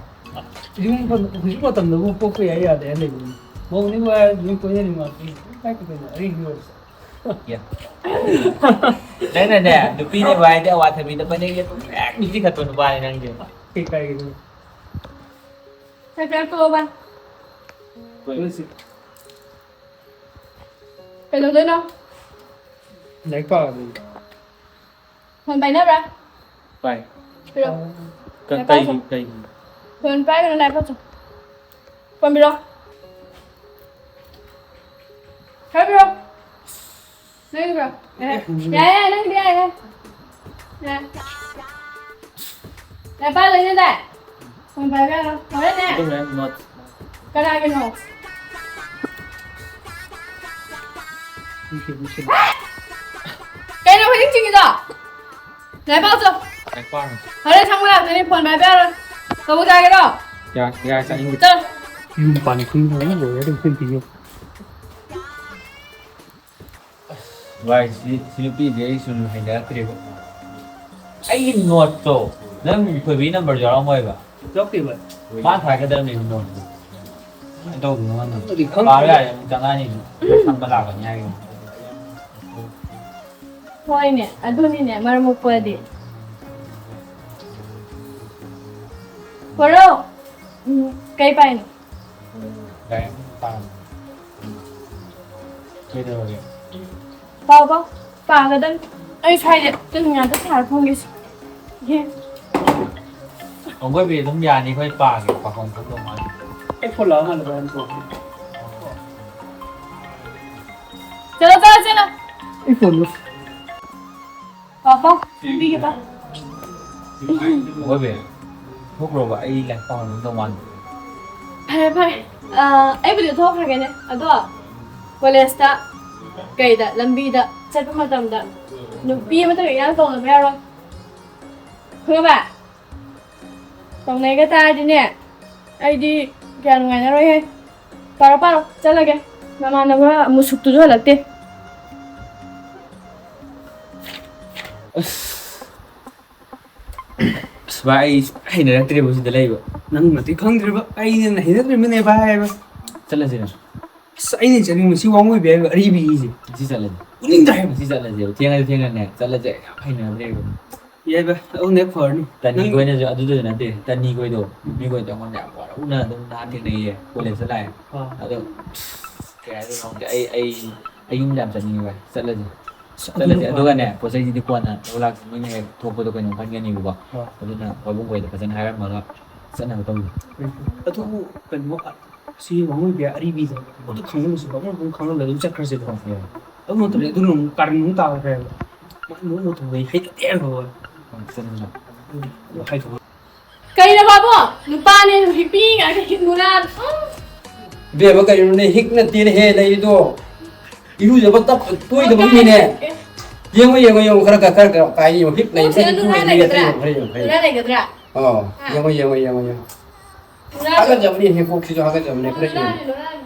ꯌꯨꯝ ꯄꯥꯟ-, ꯍꯧꯖꯤꯛ ꯃꯇꯝꯗꯕꯨ ꯄꯣꯛꯄ ꯌꯥꯏ ꯌꯥꯗꯦ ꯍꯥꯏ ꯂꯩꯕꯅꯤ꯫ ꯃꯧꯅꯤꯕꯨ ꯍꯥꯏꯔ ꯌꯨꯝ ꯀꯣꯏꯅꯅꯤꯡꯕ ꯉꯥꯛꯇꯅꯤ꯫ ꯀꯩꯝ ꯀꯥꯏꯗꯦ ꯀꯩꯅꯣ, ꯑꯔꯤꯕꯤ ꯑꯣꯏꯔꯁꯨ꯫ ꯌꯥ꯫ ꯅꯪꯅꯅꯦ, ꯅꯨꯄꯤꯅꯦꯕꯨ ꯍꯥꯏꯔꯗꯤ ꯑꯋꯥꯊꯕꯤꯗ ꯄꯩꯅꯩꯒꯤ ꯑꯗꯨꯝ ꯍꯦꯛ ꯅꯨꯄꯤ ꯈꯠꯄ ꯅꯨꯄꯥꯅꯤ ꯅꯪꯁꯦ꯫ ꯀꯩ ꯀꯥꯏꯒꯦ ꯑꯗꯨꯅ? ꯆꯥꯛ ꯆꯥ ꯇꯣꯛꯑꯕ? ꯍꯣꯏ꯫ ꯀꯩꯗꯧꯗꯣꯏꯅꯣ? ꯂꯥꯏꯔꯤꯛ ꯄꯥꯕꯅꯤ꯫ ꯐꯣꯟ ꯄꯥꯏꯅꯕ꯭ꯔꯥ? ꯄꯥꯏ꯫ ꯄꯤꯔꯣ꯫ ꯀ-, ꯂꯥꯏꯔꯤꯛ ꯄꯥꯁꯣ꯫ ꯀꯩꯒꯤ, ꯀꯩꯒꯤ? ꯐꯣꯟ ꯄꯥꯏꯒꯅꯨ, ꯂꯥꯏꯔꯤꯛ ꯄꯥꯁꯣ꯫ ꯐꯣꯟ ꯄꯤꯔꯣ꯫ ꯈꯔ ꯄꯤꯔꯣ꯫ ꯅꯪꯒꯤꯔꯣ? ꯑꯦ, ꯌꯥꯔꯦ, ꯌꯥꯔꯦ, ꯅꯪꯒꯤꯗꯤ ꯌꯥꯔꯦ, ꯌꯥꯔꯦ꯫ ꯌꯥꯔꯦ꯫ ꯂꯥꯏꯔꯤꯛ ꯄꯥꯗꯣꯏꯅꯦ ꯗꯥꯏ? ꯐꯣꯟ ꯄꯥꯏꯕ ꯌꯥꯔꯣꯏ꯫ ꯍꯣꯔꯦꯟꯅꯦ꯫ ꯑꯗꯨꯝ ꯂꯩꯔꯝꯃꯣ꯫ ꯀꯅꯥꯒꯤꯅꯣ? ꯀꯩꯅꯣ ꯍꯧꯖꯤꯛ ꯆꯤꯡꯉꯤꯗꯣ? ꯂꯥꯏꯔꯤꯛ ꯄꯥꯎ ꯆꯣ꯫ ꯂꯥꯏꯔꯤꯛ ꯄꯥꯔꯣ꯫ ꯍꯣꯔꯦꯟ ꯁꯪꯕ ꯂꯥꯛꯇꯣꯏꯅꯦ, ꯐꯣꯟ ꯄꯥꯏꯕ ꯌꯥꯔꯣꯏ꯫ ꯀꯕꯣꯛ ꯆꯥꯒꯦꯔꯣ? ꯌꯥ-, ꯌꯥꯔꯦ, ꯆꯥꯅꯤꯡꯗꯦ꯫ ꯆꯠꯂꯣ꯫ ꯌꯨꯝ ꯄꯥꯟ ꯀꯨꯏꯅ ꯂꯣꯏꯔꯦ, ꯑꯗꯨꯝ ꯈꯟꯕꯤꯌꯨ꯫ ꯚꯥꯏ, ꯁꯤ, ꯁꯤ ꯅꯨꯄꯤꯁꯦ ꯑꯩ ꯁꯨꯝ ꯍꯩꯅꯔꯛꯇ꯭ꯔꯦꯕ꯫ ꯑꯩꯒꯤ ꯅꯣꯠꯇꯣ ꯅꯪ ꯊꯣꯏꯕꯤꯒꯤ ꯅꯝꯕꯔ ꯌꯥꯎꯔꯝꯃꯣꯏꯕ꯫ ꯌꯥꯎꯔꯛꯇꯦ ꯚꯥꯏ꯫ ꯃꯥ ꯊꯥꯔꯛꯀꯗꯕꯅꯦ ꯅꯣꯠꯇꯣ꯫ ꯀꯃꯥꯏꯅ ꯇꯧꯗꯣꯏꯅꯣ ꯈꯪꯗꯦ꯫ ꯑꯗꯨꯗꯤ ꯈꯪꯗꯦ꯫ ꯄꯥꯕ ꯌꯥꯔꯦ, ꯑꯃꯨꯛ ꯆꯪꯉꯛꯑꯅꯤ꯫ ꯁꯪꯕ ꯂꯥꯛꯀꯅꯤ ꯍꯥꯏꯒꯤꯕꯅꯤ꯫ ꯍꯣꯏꯅꯦ, ꯑꯗꯨꯅꯤꯅꯦ ꯃꯔꯝ ꯃꯣꯛꯄꯗꯤ꯫ ꯄꯣꯔꯣ꯫ ꯎꯝ, ꯀꯩ ꯄꯥꯏꯅꯣ? ꯂꯥꯏꯔꯤꯛ ꯄꯥꯔꯝꯕꯅꯤ꯫ ꯀꯩꯗꯧꯔꯒꯦ? ꯄꯥꯎ ꯄꯥꯎ꯫ ꯄꯥꯒꯗꯕꯅꯤ꯫ ꯑꯩ ꯁ꯭ꯋꯥꯏꯗ ꯇꯨꯝ ꯉꯥꯛꯇ ꯊꯥꯔ ꯐꯝꯒꯦꯁꯦ꯫ ꯌꯦ꯫ ꯑꯩꯈꯣꯏꯕꯤ ꯑꯗꯨꯝ ꯌꯥꯅꯤ, ꯑꯩꯈꯣꯏ ꯄꯥꯒꯦ, ꯄꯥꯐꯝ ꯈꯪꯗꯧ ꯃꯥꯜꯂꯦ꯫ ꯑꯩ ꯐꯣꯟ ꯂꯥꯛꯑ ꯃꯥꯜꯂꯦ, ꯚꯥꯏ, ꯑꯗꯨꯝ ꯇꯧꯔꯛꯀꯦ꯫ ꯆꯠꯂꯣ, ꯆꯠꯂꯣ, ꯆꯠꯂꯣ꯫ ꯑꯩ ꯐꯣꯟꯗꯣ꯫ ꯄꯥꯎ ꯄꯥꯎ, ꯄꯤꯒꯦ ꯄꯥꯎ꯫ ꯑꯣꯏꯕꯤ, ꯊꯣꯛꯈ꯭ꯔꯣꯕ, ꯑꯩ ꯂꯥꯏꯔꯤꯛ ꯄꯥꯍꯟꯅꯤꯡꯗꯧ ꯃꯥꯟꯗꯦ꯫ ꯐꯔꯦ, ꯐꯔꯦ꯫ ꯑ, ꯑꯩꯕꯨꯗꯤ ꯊꯣꯛꯈ꯭ꯔꯒꯦꯅꯦ꯫ ꯑꯗꯣ ꯀꯣꯂꯦꯖꯇ ꯀꯩꯗ ꯂꯝꯕꯤꯗ ꯆꯠꯄ ꯃꯇꯝꯗ ꯅꯨꯄꯤ ꯑꯃꯇꯒ ꯏꯔꯥꯡ ꯇꯧꯅꯕ ꯌꯥꯔꯣꯏ꯫ ꯈꯪꯉꯕ? ꯇꯧꯅꯩꯒ ꯇꯥꯔꯗꯤꯅꯦ, ꯑꯩꯗꯤ ꯀꯌꯥ ꯅꯨꯡꯉꯥꯏꯅꯔꯣꯏꯍꯦ꯫ ꯄꯥꯔꯣ, ꯄꯥꯔꯣ, ꯆꯠꯂꯒꯦ꯫ ꯅꯃꯥꯟꯅꯕ ꯃꯨꯁꯨꯛꯇꯨꯁꯨ ꯍꯜꯂꯛꯇꯦ꯫ ꯑꯁ꯫ ꯑꯁ, ꯚꯥꯏ, ꯑꯩ ꯁꯨꯡꯍꯩ ꯍꯩꯅꯔꯛꯇ꯭ꯔꯦꯕ ꯁꯤꯗ ꯂꯩꯕ꯫ ꯅꯪꯅꯗꯤ ꯈꯪꯗ꯭ꯔꯤꯕ, ꯑꯩꯅ ꯍꯩꯅꯗ꯭ꯔꯤꯕꯅꯦ, ꯚꯥꯏ, ꯍꯥꯏꯕ꯫ ꯆꯠꯂꯁꯤꯔ? ꯑꯁ, ꯑꯩꯅ ꯆꯠꯅꯤꯡꯕꯁꯤ ꯋꯥꯡꯉꯣꯏꯕ ꯍꯥꯏꯕ ꯑꯔꯤꯕꯤꯁꯦ꯫ ꯉꯁꯤ ꯆꯠꯂꯁꯤ꯫ ꯎꯅꯤꯡꯗ꯭ꯔꯦ ꯍꯥꯏꯕ꯫ ꯉꯁꯤ ꯆꯠꯂꯁꯦꯕ꯫ ꯊꯦꯡꯉꯁꯨ ꯊꯦꯡꯅꯅꯦ ꯆꯠꯂꯁꯦ꯫ ꯑꯩ ꯌꯥꯝ ꯍꯩꯅꯗ꯭ꯔꯦꯕ꯫ ꯌꯥꯏꯕ, ꯑꯗꯨꯅ ꯍꯦꯛ ꯐꯔꯅꯤ꯫ ꯇꯟꯅꯤ ꯅꯪ ꯈꯣꯏꯅꯁꯨ ꯑꯗꯨꯗꯁꯨ ꯅꯠꯇꯦ, ꯇꯟꯅꯤ ꯈꯣꯏꯗꯣ, ꯅꯨꯄꯤ ꯈꯣꯏꯗꯣ ꯑꯩꯉꯣꯟꯗ ꯌꯥꯝ ꯋꯥꯔꯧꯅ ꯑꯗꯨꯝ ꯅꯍꯥꯟ ꯊꯦꯡꯅꯩꯌꯦ, ꯀꯣꯂꯦꯖꯇ ꯂꯥꯛꯑꯦ꯫ ꯑꯥ꯫ ꯑꯗꯣ, ꯑꯁ, ꯀꯩ ꯍꯥꯏꯗꯣꯏꯅꯣ ꯈꯪꯗꯦ꯫ ꯑꯩ, ꯑꯩ, ꯑꯩ ꯌꯨꯝꯗ ꯌꯥꯝ ꯆꯠꯅꯤꯡꯉꯦ, ꯚꯥꯏ꯫ ꯆꯠꯂꯁꯦ꯫ ꯑꯁ, ꯑꯗꯨꯅ ꯆꯠꯂꯁꯦ꯫ ꯐꯔꯅꯤ꯫ ꯑꯗꯨꯒꯅꯦ, ꯄꯣꯠ ꯆꯩꯁꯤꯗꯤ ꯀꯣꯟꯅ ꯂꯧꯕ ꯂꯥꯛꯁꯤ꯫ ꯃꯣꯏꯅ ꯍꯦꯛ ꯊꯣꯛꯄꯗꯣ ꯀꯩꯅꯣꯝ ꯈꯟꯒꯅꯤꯕꯀꯣ꯫ ꯑꯥ꯫ ꯑꯗꯨꯅ ꯄꯥꯕꯨꯡ ꯈꯣꯏꯗ ꯐꯖꯅ ꯍꯥꯏꯔꯝꯃꯒ ꯆꯠꯅꯕ ꯇꯧꯁꯦ꯫ ꯑꯗꯨꯕꯨ ꯀꯩꯅꯣ, ꯁꯤ ꯃꯃꯣꯏ ꯕꯤꯌꯥ ꯑꯔꯤꯕꯤꯗꯣ ꯑꯗꯨ ꯈꯪꯍꯜꯂꯁꯤ, ꯃꯐꯝ ꯃꯐꯝ ꯈꯪꯍꯜꯂꯒ ꯑꯗꯨꯝ ꯆꯠꯈ꯭ꯔꯁꯦꯕ꯫ ꯍꯣꯏ, ꯍꯣꯏ꯫ ꯑꯗꯨ ꯅꯠꯇ꯭ꯔꯗꯤ ꯑꯗꯨꯅ ꯑꯃꯨꯛ ꯀꯥꯔꯟ ꯑꯃꯨꯛ ꯇꯥꯈ꯭ꯔꯦꯕ꯫ ꯃꯥꯏ ꯃꯑꯣꯡ ꯃꯇꯧꯗꯣ ꯑꯩ ꯍꯩꯅꯗꯦꯕ꯫ ꯍꯣꯏ, ꯆꯠꯂꯁꯤ꯫ ꯑꯗꯨ ꯍꯥꯏꯗꯣꯛꯑꯣ꯫ ꯀꯩꯅꯣ ꯕꯥꯕꯨ? ꯅꯨꯄꯥꯅꯦ ꯍꯤꯞꯄꯤ ꯉꯥꯛꯇ ꯍꯤꯞꯅꯨ ꯅꯥ꯫ ꯎꯝ꯫ ꯏꯕꯦꯝꯃ, ꯀꯩꯅꯣꯅꯦ, ꯍꯤꯛ ꯅꯠꯇꯦꯅꯦꯍꯦ ꯂꯩꯔꯤꯗꯣ꯫ ꯏꯔꯨꯖꯕ ꯇꯞ ꯇꯣꯏꯗꯕꯒꯤꯅꯦ꯫ ꯑꯦ, ꯌꯦꯡꯉꯣ, ꯌꯦꯡꯉꯣ, ꯌꯦꯡꯉꯣ, ꯈꯔ, ꯈꯔ, ꯈꯔ, ꯈꯔ ꯀꯥꯏ ꯌꯦꯡꯉꯣ, ꯍꯤꯞ ꯂꯩ, ꯅꯪꯁꯤꯅ ꯍꯤꯞ ꯂꯩ, ꯅꯨꯔꯥ ꯍꯤꯞ ꯂꯩ, ꯂꯩꯒꯗ꯭ꯔꯥ? ꯈꯔ ꯌꯦꯡꯉꯣ, ꯈꯔ ꯌꯦꯡꯉꯣ, ꯈꯔ ꯅꯨꯔꯥ ꯌꯦꯡꯉꯣ꯫ ꯂꯩꯒꯗ꯭ꯔꯥ? ꯑꯣ, ꯍꯥ? ꯌꯦꯡꯉꯣ, ꯌꯦꯡꯉꯣ, ꯌꯦꯡꯉꯣ, ꯌꯦꯡꯉꯣ꯫ ꯅꯨꯔꯥ ꯍꯥꯒꯠꯆꯕꯅꯤ, ꯍꯦ, ꯀꯣꯛꯁꯤꯁꯨ ꯍꯥꯒꯠꯆꯕꯅꯦ, ꯈꯔ ꯅꯨꯔꯥ ꯌꯦꯡꯉꯣ꯫ ꯂꯩ, ꯅꯨꯔꯥ ꯂꯩ꯫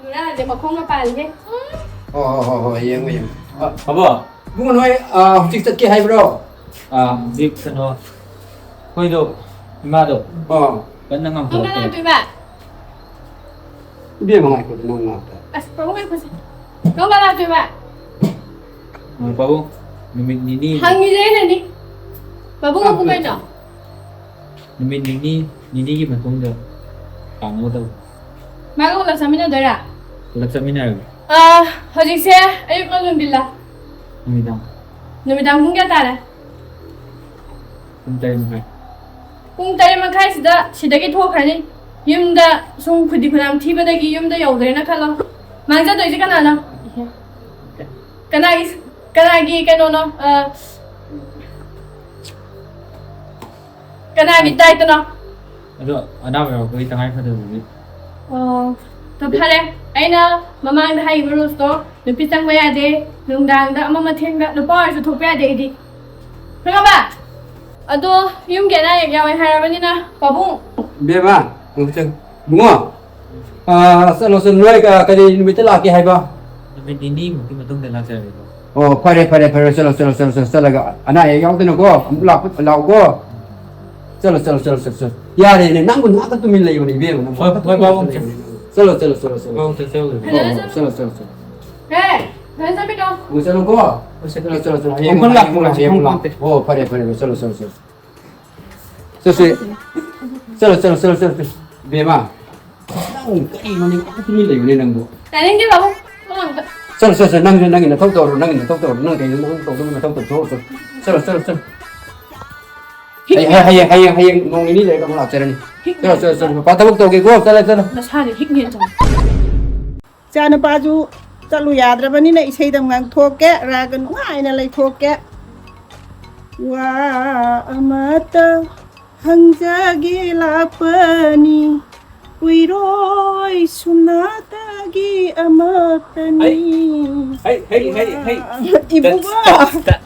ꯅꯨꯔꯥ ꯂꯩ, ꯃꯈꯣꯡꯒ ꯄꯥꯜꯂꯤꯍꯦ꯫ ꯍꯣ, ꯍꯣ, ꯍꯣ, ꯍꯣ, ꯌꯦꯡꯉꯣ, ꯌꯦꯡꯉꯣ꯫ ꯑ, ꯑꯕꯣ꯫ ꯏꯕꯨꯡꯉꯣ, ꯅꯣꯏ, ꯑ, ꯍꯧꯖꯤꯛ ꯆꯠꯀꯦ ꯍꯥꯏꯕ꯭ꯔꯣ? ꯑ, ꯍꯧꯖꯤꯛ ꯀꯩꯅꯣ, ꯑꯩꯈꯣꯏꯗꯣ, ꯏꯃꯥꯗꯣ ꯑ꯫ ꯀꯟꯅ ꯄꯨꯡ ꯀꯌꯥ ꯉꯥꯡꯈꯠꯂꯛꯇꯦ꯫ ꯂꯥꯛꯇꯣꯏꯕ? ꯏꯕꯦꯝꯃ, ꯉꯥꯏꯈꯣ, ꯅꯪ ꯉꯥꯏꯈꯣ꯫ ꯑꯁ, ꯄꯥꯕꯨꯡ ꯉꯥꯏꯈꯣꯁꯦ꯫ ꯀꯔꯝ ꯀꯥꯟ ꯂꯥꯛꯇꯣꯏꯕ? ꯑ, ꯄꯥꯕꯨꯡ, ꯅꯨꯃꯤꯠ ꯅꯤꯅꯤ꯫ ꯍꯪꯉꯤꯁꯦ ꯑꯩꯅꯅꯤ꯫ ꯄꯥꯕꯨꯡ ꯑꯃꯨꯛ ꯀꯩꯅꯣ? ꯅꯨꯃꯤꯠ ꯅꯤꯅꯤ, ꯅꯤꯅꯤꯒꯤ ꯃꯇꯨꯡꯗ ꯂꯥꯛꯅꯕ ꯇꯧ꯫ ꯃꯥꯒ ꯄꯨꯂꯞ ꯆꯠꯃꯤꯟꯅꯗꯣꯏꯔꯥ? ꯄꯨꯂꯞ ꯆꯠꯃꯤꯟꯅꯔꯒꯦ꯫ ꯑ, ꯍꯧꯖꯤꯛꯁꯦ ꯑꯌꯨꯛꯂ ꯅꯨꯡꯊꯤꯜꯂ? ꯅꯨꯃꯤꯗꯥꯡ꯫ ꯅꯨꯃꯤꯗꯥꯡ ꯄꯨꯡ ꯀꯌꯥ ꯇꯥꯔꯦ? ꯄꯨꯡ ꯇꯔꯦꯠ ꯃꯈꯥꯏ꯫ ꯄꯨꯡ ꯇꯔꯦꯠ ꯃꯈꯥꯏꯁꯤꯗ ꯁꯤꯗꯒꯤ ꯊꯣꯛꯈ꯭ꯔꯅꯤ꯫ ꯌꯨꯝꯗ ꯁꯨꯝ ꯈꯨꯗꯤ ꯈꯨꯅꯥꯝ ꯊꯤꯕꯗꯒꯤ ꯌꯨꯝꯗ ꯌꯧꯗ꯭ꯔꯦꯅ ꯈꯜꯂꯣ꯫ ꯃꯥꯡꯖꯗꯣꯏꯁꯦ ꯀꯅꯥꯅꯣ? ꯀꯅꯥꯒꯤ, ꯀꯅꯥꯒꯤ ꯀꯩꯅꯣꯅꯣ? ꯑ, ꯀꯅꯥꯒꯤ ꯗꯥꯏꯇꯅꯣ? ꯑꯗꯣ ꯑꯅꯥꯕ ꯌꯥꯎꯔꯛꯄꯒꯤ ꯇꯉꯥꯏ ꯐꯗꯕꯒꯤ꯫ ꯑꯣ, ꯇꯣ ꯐꯔꯦ꯫ ꯑꯩꯅ ꯃꯃꯥꯡꯗ ꯍꯥꯏꯈꯤꯕ ꯔꯨꯜꯁꯇꯣ, ꯅꯨꯄꯤ ꯆꯪꯕ ꯌꯥꯗꯦ, ꯅꯨꯡꯗꯥꯡꯗ ꯑꯃ ꯃꯊꯦꯡꯗ ꯅꯨꯄꯥ ꯑꯣꯏꯔꯁꯨ ꯊꯣꯛꯄ ꯌꯥꯗꯦ ꯑꯩꯗꯤ꯫ ꯈꯪꯉꯕ? ꯑꯗꯣ ꯌꯨꯝꯒꯤ ꯑꯅꯥ ꯑꯌꯦꯛ ꯌꯥꯎꯋꯦ ꯍꯥꯏꯔꯕꯅꯤꯅ, ꯄꯥꯕꯨꯡ꯫ ꯕꯦꯝꯃ, ꯑꯃꯨꯛ ꯆꯪ-, ꯏꯕꯨꯡꯉꯣ꯫ ꯑꯥ, ꯆꯠꯂꯣ, ꯆꯠꯂꯣ꯫ ꯅꯣꯏ ꯀ-, ꯀꯔꯤ ꯅꯨꯃꯤꯠꯇ ꯂꯥꯛꯀꯦ ꯍꯥꯏꯕ? ꯅꯨꯃꯤꯠ ꯅꯤꯅꯤꯃꯨꯛꯀꯤ ꯃꯇꯨꯡꯗ ꯂꯥꯛꯆꯔꯒꯦꯀꯣ꯫ ꯑꯣ, ꯐꯔꯦ, ꯐꯔꯦ, ꯐꯔꯦ꯫ ꯆꯠꯂꯣ, ꯆꯠꯂꯣ, ꯆꯠꯂꯣ, ꯆꯠꯂꯣ꯫ ꯆꯠꯂꯒ ꯑꯅꯥ ꯑꯌꯦꯛ ꯌꯥꯎꯗꯅꯀꯣ, ꯑꯃꯨꯛ ꯂꯥꯛꯄ, ꯂꯥꯛꯎꯀꯣ꯫ ꯆꯠꯂꯣ, ꯆꯠꯂꯣ, ꯆꯠꯂꯣ, ꯆꯠꯂꯣ, ꯆꯠꯂꯣ꯫ ꯌꯥꯔꯦꯅꯦ, ꯅꯪꯕꯨ ꯉꯥꯛꯇ ꯇꯨꯃꯤꯟ ꯂꯩꯌꯣꯅꯦ, ꯏꯕꯦꯝꯃ, ꯅꯪꯕꯨ ꯍꯣꯏ, ꯉꯥꯛꯇ ꯍꯣꯏ, ꯇꯨꯃꯤꯟ ꯄꯥꯕꯨꯡ꯫ ꯂꯩꯌꯣꯅꯦ꯫ ꯆꯠꯂꯣ, ꯆꯠꯂꯣ, ꯆꯠꯂꯣ, ꯆꯠꯂꯣ꯫ ꯄꯥꯕꯨꯡ, ꯆꯠꯆꯔꯨꯔꯒꯦ꯫ ꯍꯣꯏ, ꯍꯣꯏ, ꯆꯠꯂꯣ, ꯆꯠꯂꯣ, ꯆꯠꯂꯣ, ꯆꯠꯂꯣ꯫ ꯍꯦ, ꯅꯪ ꯆꯠꯃꯤꯟꯅꯧ꯫ ꯑꯣ, ꯆꯠꯂꯣꯀꯣ꯫ ꯍꯣꯏ, ꯆꯠꯂꯣ, ꯆꯠꯂꯣ, ꯆꯠꯂꯣ꯫ ꯍꯌꯦꯡ ꯍꯣꯡꯐꯝ ꯂꯥꯛꯑꯣ, ꯂꯥꯛꯄ ꯍꯌꯦꯡ ꯍꯌꯦꯡ ꯍꯣꯡꯐꯝ ꯂꯥꯛꯑꯣ꯫ ꯂꯥꯛꯄ꯫ ꯑꯣ, ꯐꯔꯦ, ꯐꯔꯦ, ꯐꯔꯦ, ꯆꯠꯂꯣ, ꯆꯠꯂꯣ, ꯆꯠꯂꯣ꯫ ꯆꯠꯁꯦ꯫ ꯆꯠꯂꯣ, ꯆꯠꯂꯣ, ꯆꯠꯂꯣ, ꯆꯠꯂꯣ, ꯆꯠꯂꯣ꯫ ꯕꯦꯝꯃ, ꯅꯪ ꯀꯔꯤꯅꯣꯅꯦ, ꯇꯨꯃꯤꯟ ꯂꯩꯌꯨꯅꯦ ꯅꯪꯕꯨ꯫ ꯇꯥꯅꯤꯡꯗꯦ ꯕꯥꯕꯨ, ꯊꯣꯡ ꯍꯥꯡꯕ꯫ ꯆꯠꯂꯣ, ꯆꯠꯂꯣ, ꯆꯠꯂꯣ, ꯅꯪꯁꯨ ꯅꯪꯒꯤ ꯅꯊꯧ ꯇꯧꯔꯣ, ꯅꯪꯒꯤ ꯅꯊꯧ ꯇꯧꯔꯣ, ꯅꯪ ꯀꯩꯅꯣ ꯅꯪ ꯇꯧꯗꯧꯕ ꯅꯊꯧ ꯇꯧꯊꯣꯛꯑꯣ, ꯆꯠꯂꯣ꯫ ꯆꯠꯂꯣ, ꯆꯠꯂꯣ, ꯆꯠꯂꯣ꯫ ꯍꯌꯦꯡ, ꯍꯌꯦꯡ, ꯍꯌꯦꯡ, ꯍꯌꯦꯡ ꯅꯣꯡ ꯅꯤꯅꯤ ꯂꯩꯔꯒ ꯑꯃꯨꯛ ꯂꯥꯛꯆꯔꯅꯤ꯫ ꯆꯠꯂꯣ, ꯆꯠꯂꯣ, ꯆꯠꯂꯣ, ꯄꯄꯥ ꯊꯕꯛ ꯇꯧꯒꯦꯀꯣ, ꯆꯠꯂꯣ, ꯆꯠꯂꯣ꯫ ꯅꯁꯥꯅ ꯍꯤꯛꯅꯦꯅ ꯆꯠꯂꯣ꯫ ꯏꯆꯥꯅꯨꯄꯥꯁꯨ ꯆꯠꯂꯨ ꯌꯥꯗ꯭ꯔꯕꯅꯤꯅ ꯏꯁꯩꯗ ꯉꯥꯡꯊꯣꯛꯀꯦ, ꯔꯥꯒ ꯅꯨꯡꯉꯥꯏꯅ ꯂꯩꯊꯣꯛꯀꯦ꯫ ꯋꯥ ꯑꯃꯇ ꯍꯪꯖꯒꯦ ꯂꯥꯛꯄꯅꯤ, ꯀꯨꯏꯔꯣꯏ ꯁꯨꯝꯅꯇꯒꯤ ꯑꯃꯠꯇꯅꯤ꯫ ꯍꯩ, ꯍꯩ, ꯍꯩ, ꯍꯩ, ꯍꯩ꯫ ꯏꯕꯨꯡꯉꯣ꯫ ꯇꯠ, ꯇꯠ, ꯇꯠ꯫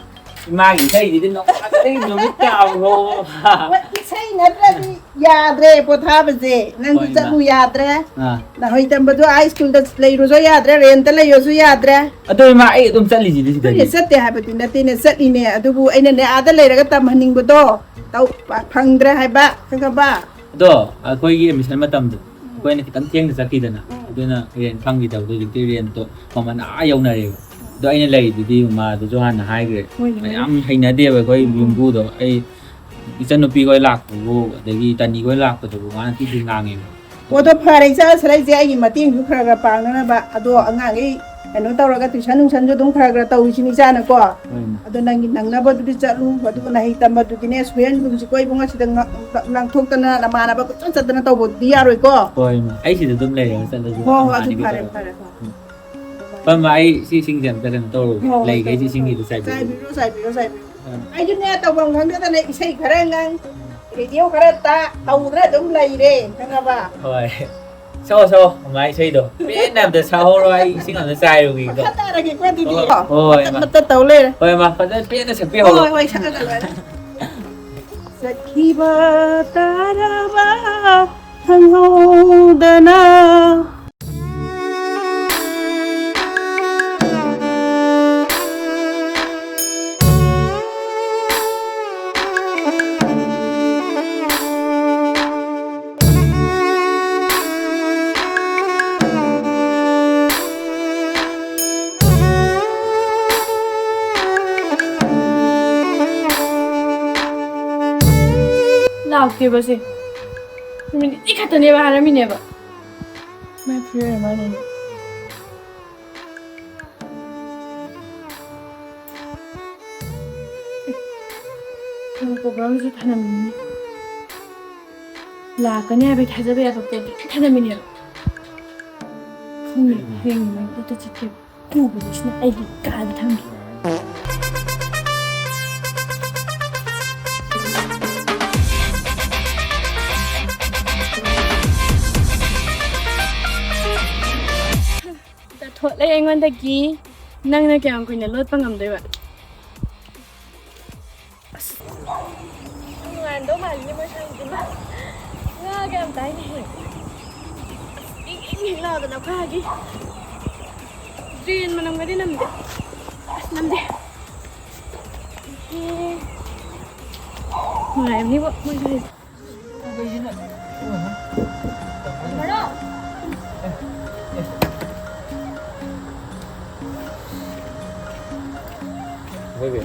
ꯏꯃꯥꯒꯤ ꯏꯁꯩꯁꯤꯗꯤ ꯅꯣꯡꯉꯥꯟꯕꯗꯒꯤ ꯅꯨꯃꯤꯠ ꯇꯥꯕ ꯐꯥꯎꯕ꯫ ꯍꯣꯏ, ꯏꯁꯩ ꯅꯠꯇ꯭ꯔꯗꯤ ꯌꯥꯗ꯭ꯔꯦ ꯄꯣꯊꯥꯕꯁꯦ꯫ ꯅꯪꯁꯨ ꯍꯣꯏ, ꯏꯃꯥ꯫ ꯆꯠꯂꯨ ꯌꯥꯗ꯭ꯔꯦ꯫ ꯑꯥ꯫ ꯅꯍꯣꯏ ꯇꯝꯕꯗꯣ ꯑꯥ ꯁ꯭ꯀꯨꯜꯗ ꯂꯩꯔꯨꯁꯨ ꯌꯥꯗ꯭ꯔꯦ, ꯔꯦꯟꯇ ꯂꯩꯔꯨꯁꯨ ꯌꯥꯗ꯭ꯔꯦ꯫ ꯑꯗꯣ ꯏꯃꯥ, ꯑꯩ ꯑꯗꯨꯝ ꯆꯠꯂꯤꯁꯤꯗꯤ ꯁꯤꯗꯒꯤ꯫ ꯍꯣꯏꯅꯦ, ꯆꯠꯇꯦ ꯍꯥꯏꯕꯗꯤ ꯅꯠꯇꯦꯅꯦ, ꯆꯠꯂꯤꯅꯦ꯫ ꯑꯗꯨꯕꯨ ꯑꯩꯅꯅꯦ, ꯑꯥꯗ ꯂꯩꯔꯒ ꯇꯝꯍꯟꯅꯤꯡꯕꯗꯣ ꯇꯧ-, ꯐꯪꯗ꯭ꯔꯦ ꯍꯥꯏꯕ, ꯈꯪꯉꯕ? ꯑꯗꯣ ꯑꯩꯈꯣꯏꯒꯤ ꯑꯦꯗꯃꯤꯁꯟ ꯃꯇꯝꯗꯣ ꯎꯝ꯫ ꯑꯩꯈꯣꯏꯅ ꯈꯤꯇꯪ ꯊꯦꯡꯅ ꯆꯠꯈꯤꯗꯅ, ꯎꯝ꯫ ꯑꯗꯨꯅ ꯔꯦꯟ ꯐꯪꯈꯤꯗꯕꯗꯣ ꯍꯧꯖꯤꯛꯇꯤ ꯔꯦꯟꯇꯣ ꯃꯃꯜ ꯑꯥ ꯌꯧꯅꯔꯦꯕ꯫ ꯑꯗꯣ ꯑꯩꯅ ꯂꯩꯔꯤꯗꯨꯗꯤ ꯃꯃꯥꯗꯨꯁꯨ ꯍꯥꯟꯅ ꯍꯥꯏꯈ꯭ꯔꯦ꯫ ꯍꯣꯏꯅꯦ꯫ ꯌꯥꯝ ꯍꯩꯅꯗꯦꯕ ꯑꯩꯈꯣꯏ ꯎꯝ꯫ ꯌꯨꯝꯕꯨꯗꯣ꯫ ꯑꯩ ꯏꯆꯟꯅꯨꯄꯤ ꯈꯣꯏ ꯂꯥꯛꯄꯕꯨ, ꯑꯗꯒꯤ ꯇꯅꯤ ꯈꯣꯏ ꯂꯥꯛꯄꯗꯕꯨ ꯃꯥꯅ ꯇꯤꯊꯤ ꯉꯥꯡꯉꯦꯕ꯫ ꯑꯣ, ꯑꯗꯣ ꯐꯔꯦ, ꯏꯆꯥ ꯁꯔꯩꯁꯦ ꯑꯩꯒꯤ ꯃꯇꯦꯡꯁꯨ ꯈꯔ ꯈꯔ ꯄꯥꯡꯅꯅꯕ꯫ ꯑꯗꯣ ꯑꯉꯥꯡꯈꯩ ꯀꯩꯅꯣ ꯇꯧꯔꯒ ꯇ꯭ꯌꯨꯁꯟ ꯅꯨꯡꯁꯟꯁꯨ ꯑꯗꯨꯝ ꯈꯔ ꯈꯔ ꯇꯧꯔꯤꯁꯤꯅꯤ ꯏꯆꯥꯅꯀꯣ꯫ ꯍꯣꯏ, ꯏꯃꯥ꯫ ꯑꯗꯣ ꯅꯪꯒꯤ ꯅꯪꯅꯕꯗꯨꯗꯤ ꯆꯠꯂꯨ, ꯑꯗꯨꯒ ꯅꯍꯩ ꯇꯝꯕꯗꯨꯗꯤꯅꯦ ꯁꯣꯏꯍꯟꯒꯨꯝꯁꯤꯀꯣ ꯏꯕꯨꯡꯉꯣ꯫ ꯁꯤꯗ ꯉ-, ꯂꯥꯡꯊꯣꯛꯇꯅ ꯅꯃꯥꯟꯅꯕ ꯀꯣꯏꯆꯠ ꯆꯠꯇꯅ ꯇꯧꯕꯗꯨꯗꯤ ꯌꯥꯔꯣꯏꯀꯣ꯫ ꯍꯣꯏ, ꯏꯃꯥ꯫ ꯑꯩ ꯁꯤꯗ ꯑꯗꯨꯝ ꯂꯩꯔꯦ, ꯆꯠꯂꯁꯨ ꯍꯣꯏ, ꯍꯣꯏ, ꯑꯗꯨ ꯏꯃꯥꯟꯅꯕꯤ ꯐꯔꯦ, ꯇꯧꯔꯒ꯫ ꯐꯔꯦ, ꯐꯔꯦ꯫ ꯎꯝ꯫ ꯍꯣꯏ, ꯏꯃꯥ, ꯑꯩ ꯁꯤ ꯏꯁꯤꯡꯁꯦ ꯑꯝꯇ ꯀꯩꯅꯣ ꯇꯧꯔꯨꯒꯦ꯫ ꯍꯣꯏ, ꯍꯣꯏ, ꯂꯩꯈꯩꯁꯦ ꯇꯧꯔꯣ, ꯏꯁꯤꯡꯒꯤꯗꯣ ꯇꯧꯔꯣ꯫ ꯆꯥꯏꯕꯤꯔꯨ꯫ ꯆꯥꯏꯕꯤꯔꯣ, ꯆꯥꯏꯕꯤꯔꯣ꯫ ꯎꯝ꯫ ꯑꯩꯁꯨꯅꯦ ꯇꯧꯐꯝ ꯈꯪꯗꯗꯅ ꯏꯁꯩ ꯈꯔ ꯉꯪ, ꯔꯦꯗꯤꯑꯣ ꯈꯔ ꯇꯥ, ꯇꯧꯗꯅ ꯑꯗꯨꯝ ꯂꯩꯔꯦ, ꯈꯪꯉꯕ? ꯍꯣꯏ꯫ ꯁꯛꯑꯣ, ꯁꯛꯑꯣ, ꯃꯃꯥ ꯏꯁꯩꯗꯣ꯫ ꯄꯦꯟꯅ ꯑꯝꯇ ꯁꯛꯍꯧꯔꯣ, ꯑꯩ ꯏꯁꯤꯡ ꯑꯝꯇ ꯆꯥꯏꯔꯨꯈꯤꯒꯦꯀꯣ꯫ ꯃꯈꯥ ꯇꯥꯔꯒꯦꯀꯣ ꯑꯗꯨꯗꯤ꯫ ꯍꯣꯏ, ꯍꯣꯏ, ꯃꯇꯠ, ꯏꯃꯥ꯫ ꯃꯇꯠ ꯇꯧ ꯂꯩꯔꯦ꯫ ꯍꯣꯏ, ꯏꯃꯥ, ꯐꯖꯅ ꯄꯦꯟꯅ ꯁꯛꯄꯤꯍꯧꯔꯣ꯫ ꯍꯣꯏ, ꯍꯣꯏ, ꯁꯛꯑꯒ ꯂꯣꯏꯔꯦ꯫ ꯆꯠꯈꯤꯕ ꯇꯥꯔꯕ ꯈꯪꯍꯧꯗꯅ꯫ ꯂꯥꯛꯇꯦꯕꯁꯦ꯫ ꯅꯨꯃꯤꯠ ꯅꯤꯅꯤ ꯈꯛꯇꯅꯦꯕ ꯍꯥꯏꯔꯝꯃꯤꯅꯦꯕ꯫ ꯃꯥꯏ ꯐꯤꯔꯣꯏ ꯑꯃ ꯂꯩꯅꯤ꯫ ꯅꯪ ꯄ꯭ꯔꯣꯒ꯭ꯔꯥꯝꯁꯨ ꯊꯅꯝꯃꯤꯅꯤ꯫ ꯂꯥꯛꯀꯅꯤ ꯍꯥꯏꯕꯒꯤ ꯊꯥꯖꯕ ꯌꯥꯕ ꯄꯣꯠꯇꯤ ꯊꯅꯝꯃꯤꯅꯦꯕ꯫ ꯈꯪꯗꯦ, ꯍꯌꯦꯡ ꯃꯦꯝꯗ ꯆꯠꯀꯦ꯫ ꯄꯨꯕꯗꯨꯁꯤꯅ ꯑꯩꯒꯤ ꯀꯥꯗ ꯊꯝꯈꯤ꯫ ꯍꯟꯗꯛꯀꯤ ꯅꯪꯅ ꯀꯌꯥꯝ ꯀꯨꯏꯅ ꯂꯣꯠꯄ ꯉꯝꯗꯣꯏꯕ? ꯑꯁ, ꯅꯨꯡꯉꯥꯏꯔꯝꯗꯧ ꯃꯥꯜꯂꯤꯅꯦ ꯃꯣꯏ ꯁ꯭ꯋꯥꯏꯁꯤꯗꯤ꯫ ꯃꯥ ꯉꯥꯒ ꯌꯥꯝ ꯇꯥꯏꯅꯦ꯫ ꯑꯁ, ꯏꯪ ꯏꯪ ꯏꯪ ꯂꯥꯎꯗꯅ ꯑꯩꯈꯣꯏ ꯍꯥꯏꯒꯤ ꯗ꯭ꯔꯦꯟ ꯃꯅꯝꯒꯗꯤ ꯅꯝꯗꯦ꯫ ꯑꯁ, ꯅꯝꯗꯦ꯫ ꯑꯦ, ꯅꯨꯡꯉꯥꯏꯔꯝꯅꯤꯕꯣ ꯃꯣꯏ ꯁ꯭ꯋꯥꯏꯁꯦ꯫ ꯍꯣꯏ ꯕꯦ꯫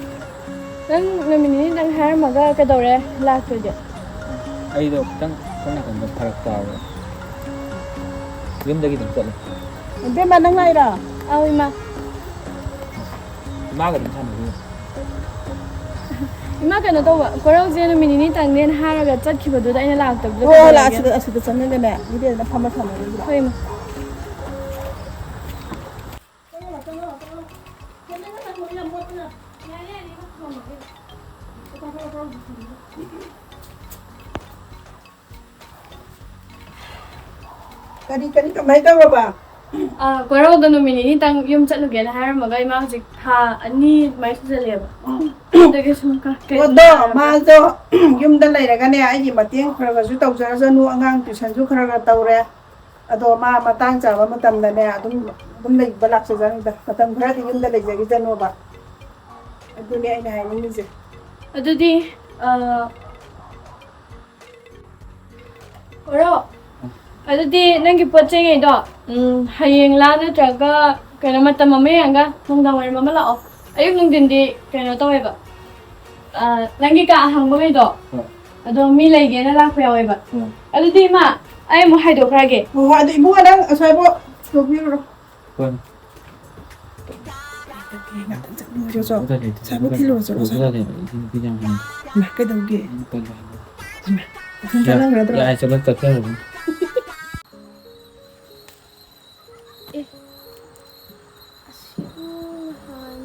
ꯅꯪ ꯅꯨꯃꯤꯠ ꯅꯤꯅꯤꯗꯪ ꯍꯥꯏꯔꯝꯃꯒ ꯀꯩꯗꯧꯔꯦ ꯂꯥꯛꯇ꯭ꯔꯤꯗꯤ? ꯑꯩꯗꯣ ꯈꯤꯇꯪ ꯁꯣꯝ ꯅꯥꯀꯟꯗ ꯐꯔꯛ ꯇꯥꯕ꯫ ꯌꯨꯝꯗꯒꯤ ꯑꯗꯨꯝ ꯆꯠꯂꯦ꯫ ꯏꯕꯦꯝꯃ, ꯅꯪ ꯂꯥꯛꯏꯔꯣ? ꯑꯧ, ꯏꯃꯥ꯫ ꯏꯃꯥꯒ ꯑꯗꯨꯝ ꯁꯥꯟꯅꯈꯤꯕ꯫ ꯏꯃꯥ, ꯀꯩꯅꯣ ꯇꯧꯕ, ꯀꯣꯔꯧꯁꯦ ꯅꯨꯃꯤꯠ ꯅꯤꯅꯤꯇꯪꯅꯦꯅ ꯍꯥꯏꯔꯒ ꯆꯠꯈꯤꯕꯗꯨꯗ ꯑꯩꯅ ꯂꯥꯛꯇꯕꯗꯨꯗ ꯍꯣꯏ, ꯍꯣꯏ, ꯀꯩꯗꯧꯔꯒꯦ? ꯑꯁꯤꯗ, ꯑꯁꯤꯗ ꯆꯪꯉꯒꯅꯦ, ꯏꯕꯦꯝꯃ ꯐꯝꯃ ꯁꯥꯟꯅꯔꯨꯁꯤ ꯂꯥꯛꯑꯣ꯫ ꯍꯣꯏ, ꯏꯃꯥ꯫ ꯆꯪꯉꯣ, ꯆꯪꯉꯣ, ꯆꯪꯉꯣ꯫ ꯍꯦꯟꯖꯟꯅ ꯆꯪꯉꯣ, ꯌꯥꯝ ꯃꯣꯠꯄꯅ꯫ ꯌꯥꯅꯤ, ꯌꯥꯅꯤ, ꯏꯃꯥ, ꯊꯝꯃꯒꯦ꯫ ꯆꯠꯊꯣꯛ, ꯆꯠꯊꯣꯛ, ꯆꯠꯊꯣꯛ꯫ ꯀꯔꯤ, ꯀꯔꯤ, ꯀꯃꯥꯏ ꯇꯧꯔꯕ? ꯑꯥ, ꯀꯣꯏꯔꯧꯗꯣ ꯅꯨꯃꯤꯠ ꯅꯤꯅꯤꯇꯪ ꯌꯨꯝ ꯆꯠꯂꯨꯒꯦꯅ ꯍꯥꯏꯔꯝꯃꯒ ꯏꯃꯥ ꯍꯧꯖꯤꯛ ꯊꯥ ꯑꯅꯤ ꯑꯗꯨꯃꯥꯏꯅ ꯁꯨꯖꯜꯂꯛꯑꯦꯕ꯫ ꯑꯗꯨꯒꯤ ꯁꯨꯝ ꯀ-, ꯀꯩ-, ꯑꯗꯣ ꯃꯥꯁꯨ ꯌꯨꯝꯗ ꯂꯩꯔꯒꯅꯦ, ꯑꯩꯒꯤ ꯃꯇꯦꯡ ꯈꯔ ꯈꯔꯁꯨ ꯇꯧꯖꯔꯁꯅꯨ, ꯑꯉꯥꯡ ꯇꯨꯏꯁꯟꯁꯨ ꯈꯔ ꯈꯔ ꯇꯧꯔꯦ꯫ ꯑꯗꯣ ꯃꯥ ꯃꯇꯥꯡ ꯆꯥꯕ ꯃꯇꯝꯗꯅꯦ, ꯑꯗꯨꯝ, ꯑꯗꯨꯝ ꯂꯩꯕ ꯂꯥꯛꯆꯖꯅꯤꯗ꯫ ꯃꯇꯝ ꯈꯔꯗꯤ ꯌꯨꯝꯗ ꯂꯩꯖꯈꯤꯁꯅꯣꯕ꯫ ꯑꯗꯨꯅꯦ ꯑꯩꯅ ꯍꯥꯏꯅꯤꯡꯉꯤꯁꯦ꯫ ꯑꯗꯨꯗꯤ, ꯑ, ꯑꯣꯔꯣ, ꯑꯗꯨꯗꯤ ꯅꯪꯒꯤ ꯄꯣꯠ ꯆꯩꯉꯩꯗꯣ, ꯎꯝ, ꯍꯌꯦꯡꯂꯥ ꯅꯠꯇ꯭ꯔꯒ ꯀꯩꯅꯣ ꯃꯇꯝ ꯑꯃ ꯌꯦꯡꯉꯒ ꯅꯨꯡꯗꯥꯡ ꯋꯥꯏꯔꯝ ꯑꯃ ꯂꯥꯛꯑꯣ꯫ ꯑꯌꯨꯛ ꯅꯨꯡꯊꯤꯟꯗꯤ ꯀꯩꯅꯣ ꯇꯧꯋꯦꯕ, ꯑ, ꯅꯪꯒꯤ ꯀꯥ ꯑꯍꯥꯡꯕꯉꯩꯗꯣ, ꯍꯣꯏ꯫ ꯑꯗꯣ ꯃꯤ ꯂꯩꯒꯦꯅ ꯂꯥꯛꯄ ꯌꯥꯎꯋꯦꯕ꯫ ꯍꯣꯏ꯫ ꯑꯗꯨꯗꯤ ꯏꯃꯥ, ꯑꯩ ꯑꯃꯨꯛ ꯍꯥꯏꯗꯣꯛꯈ꯭ꯔꯒꯦ꯫ ꯍꯣꯏ, ꯍꯣꯏ, ꯑꯗꯨ ꯏꯕꯨꯡꯉꯣ ꯅꯪ ꯑꯁ꯭ꯋꯥꯏꯕꯨ ꯇꯣꯛꯄꯤꯔꯨꯔꯣ꯫ ꯍꯣꯏ꯫ ꯉꯥꯛꯇꯪ ꯆꯠꯂꯨꯔꯣ ꯆꯣ꯫ ꯉꯥꯛꯇꯪ ꯆꯠꯂꯨꯔꯣ ꯆꯣ꯫ ꯉꯥꯛꯇꯪ ꯆꯠꯂꯨꯔꯣ ꯆꯣ꯫ ꯉꯥꯛꯇꯪ ꯆꯠꯂꯨꯔꯣ ꯆꯣ꯫ ꯏꯃꯥ, ꯀꯩꯗꯧꯒꯦ? ꯏꯃꯥ, ꯃꯊꯟ ꯆꯠꯂꯝꯒꯗ꯭ꯔꯣ? ꯌꯥꯏ, ꯆꯠꯂꯣ, ꯆꯠꯆꯔꯨꯔꯣ꯫ ꯑꯦ, ꯑꯁꯤꯕꯨ ꯅꯍꯥꯟ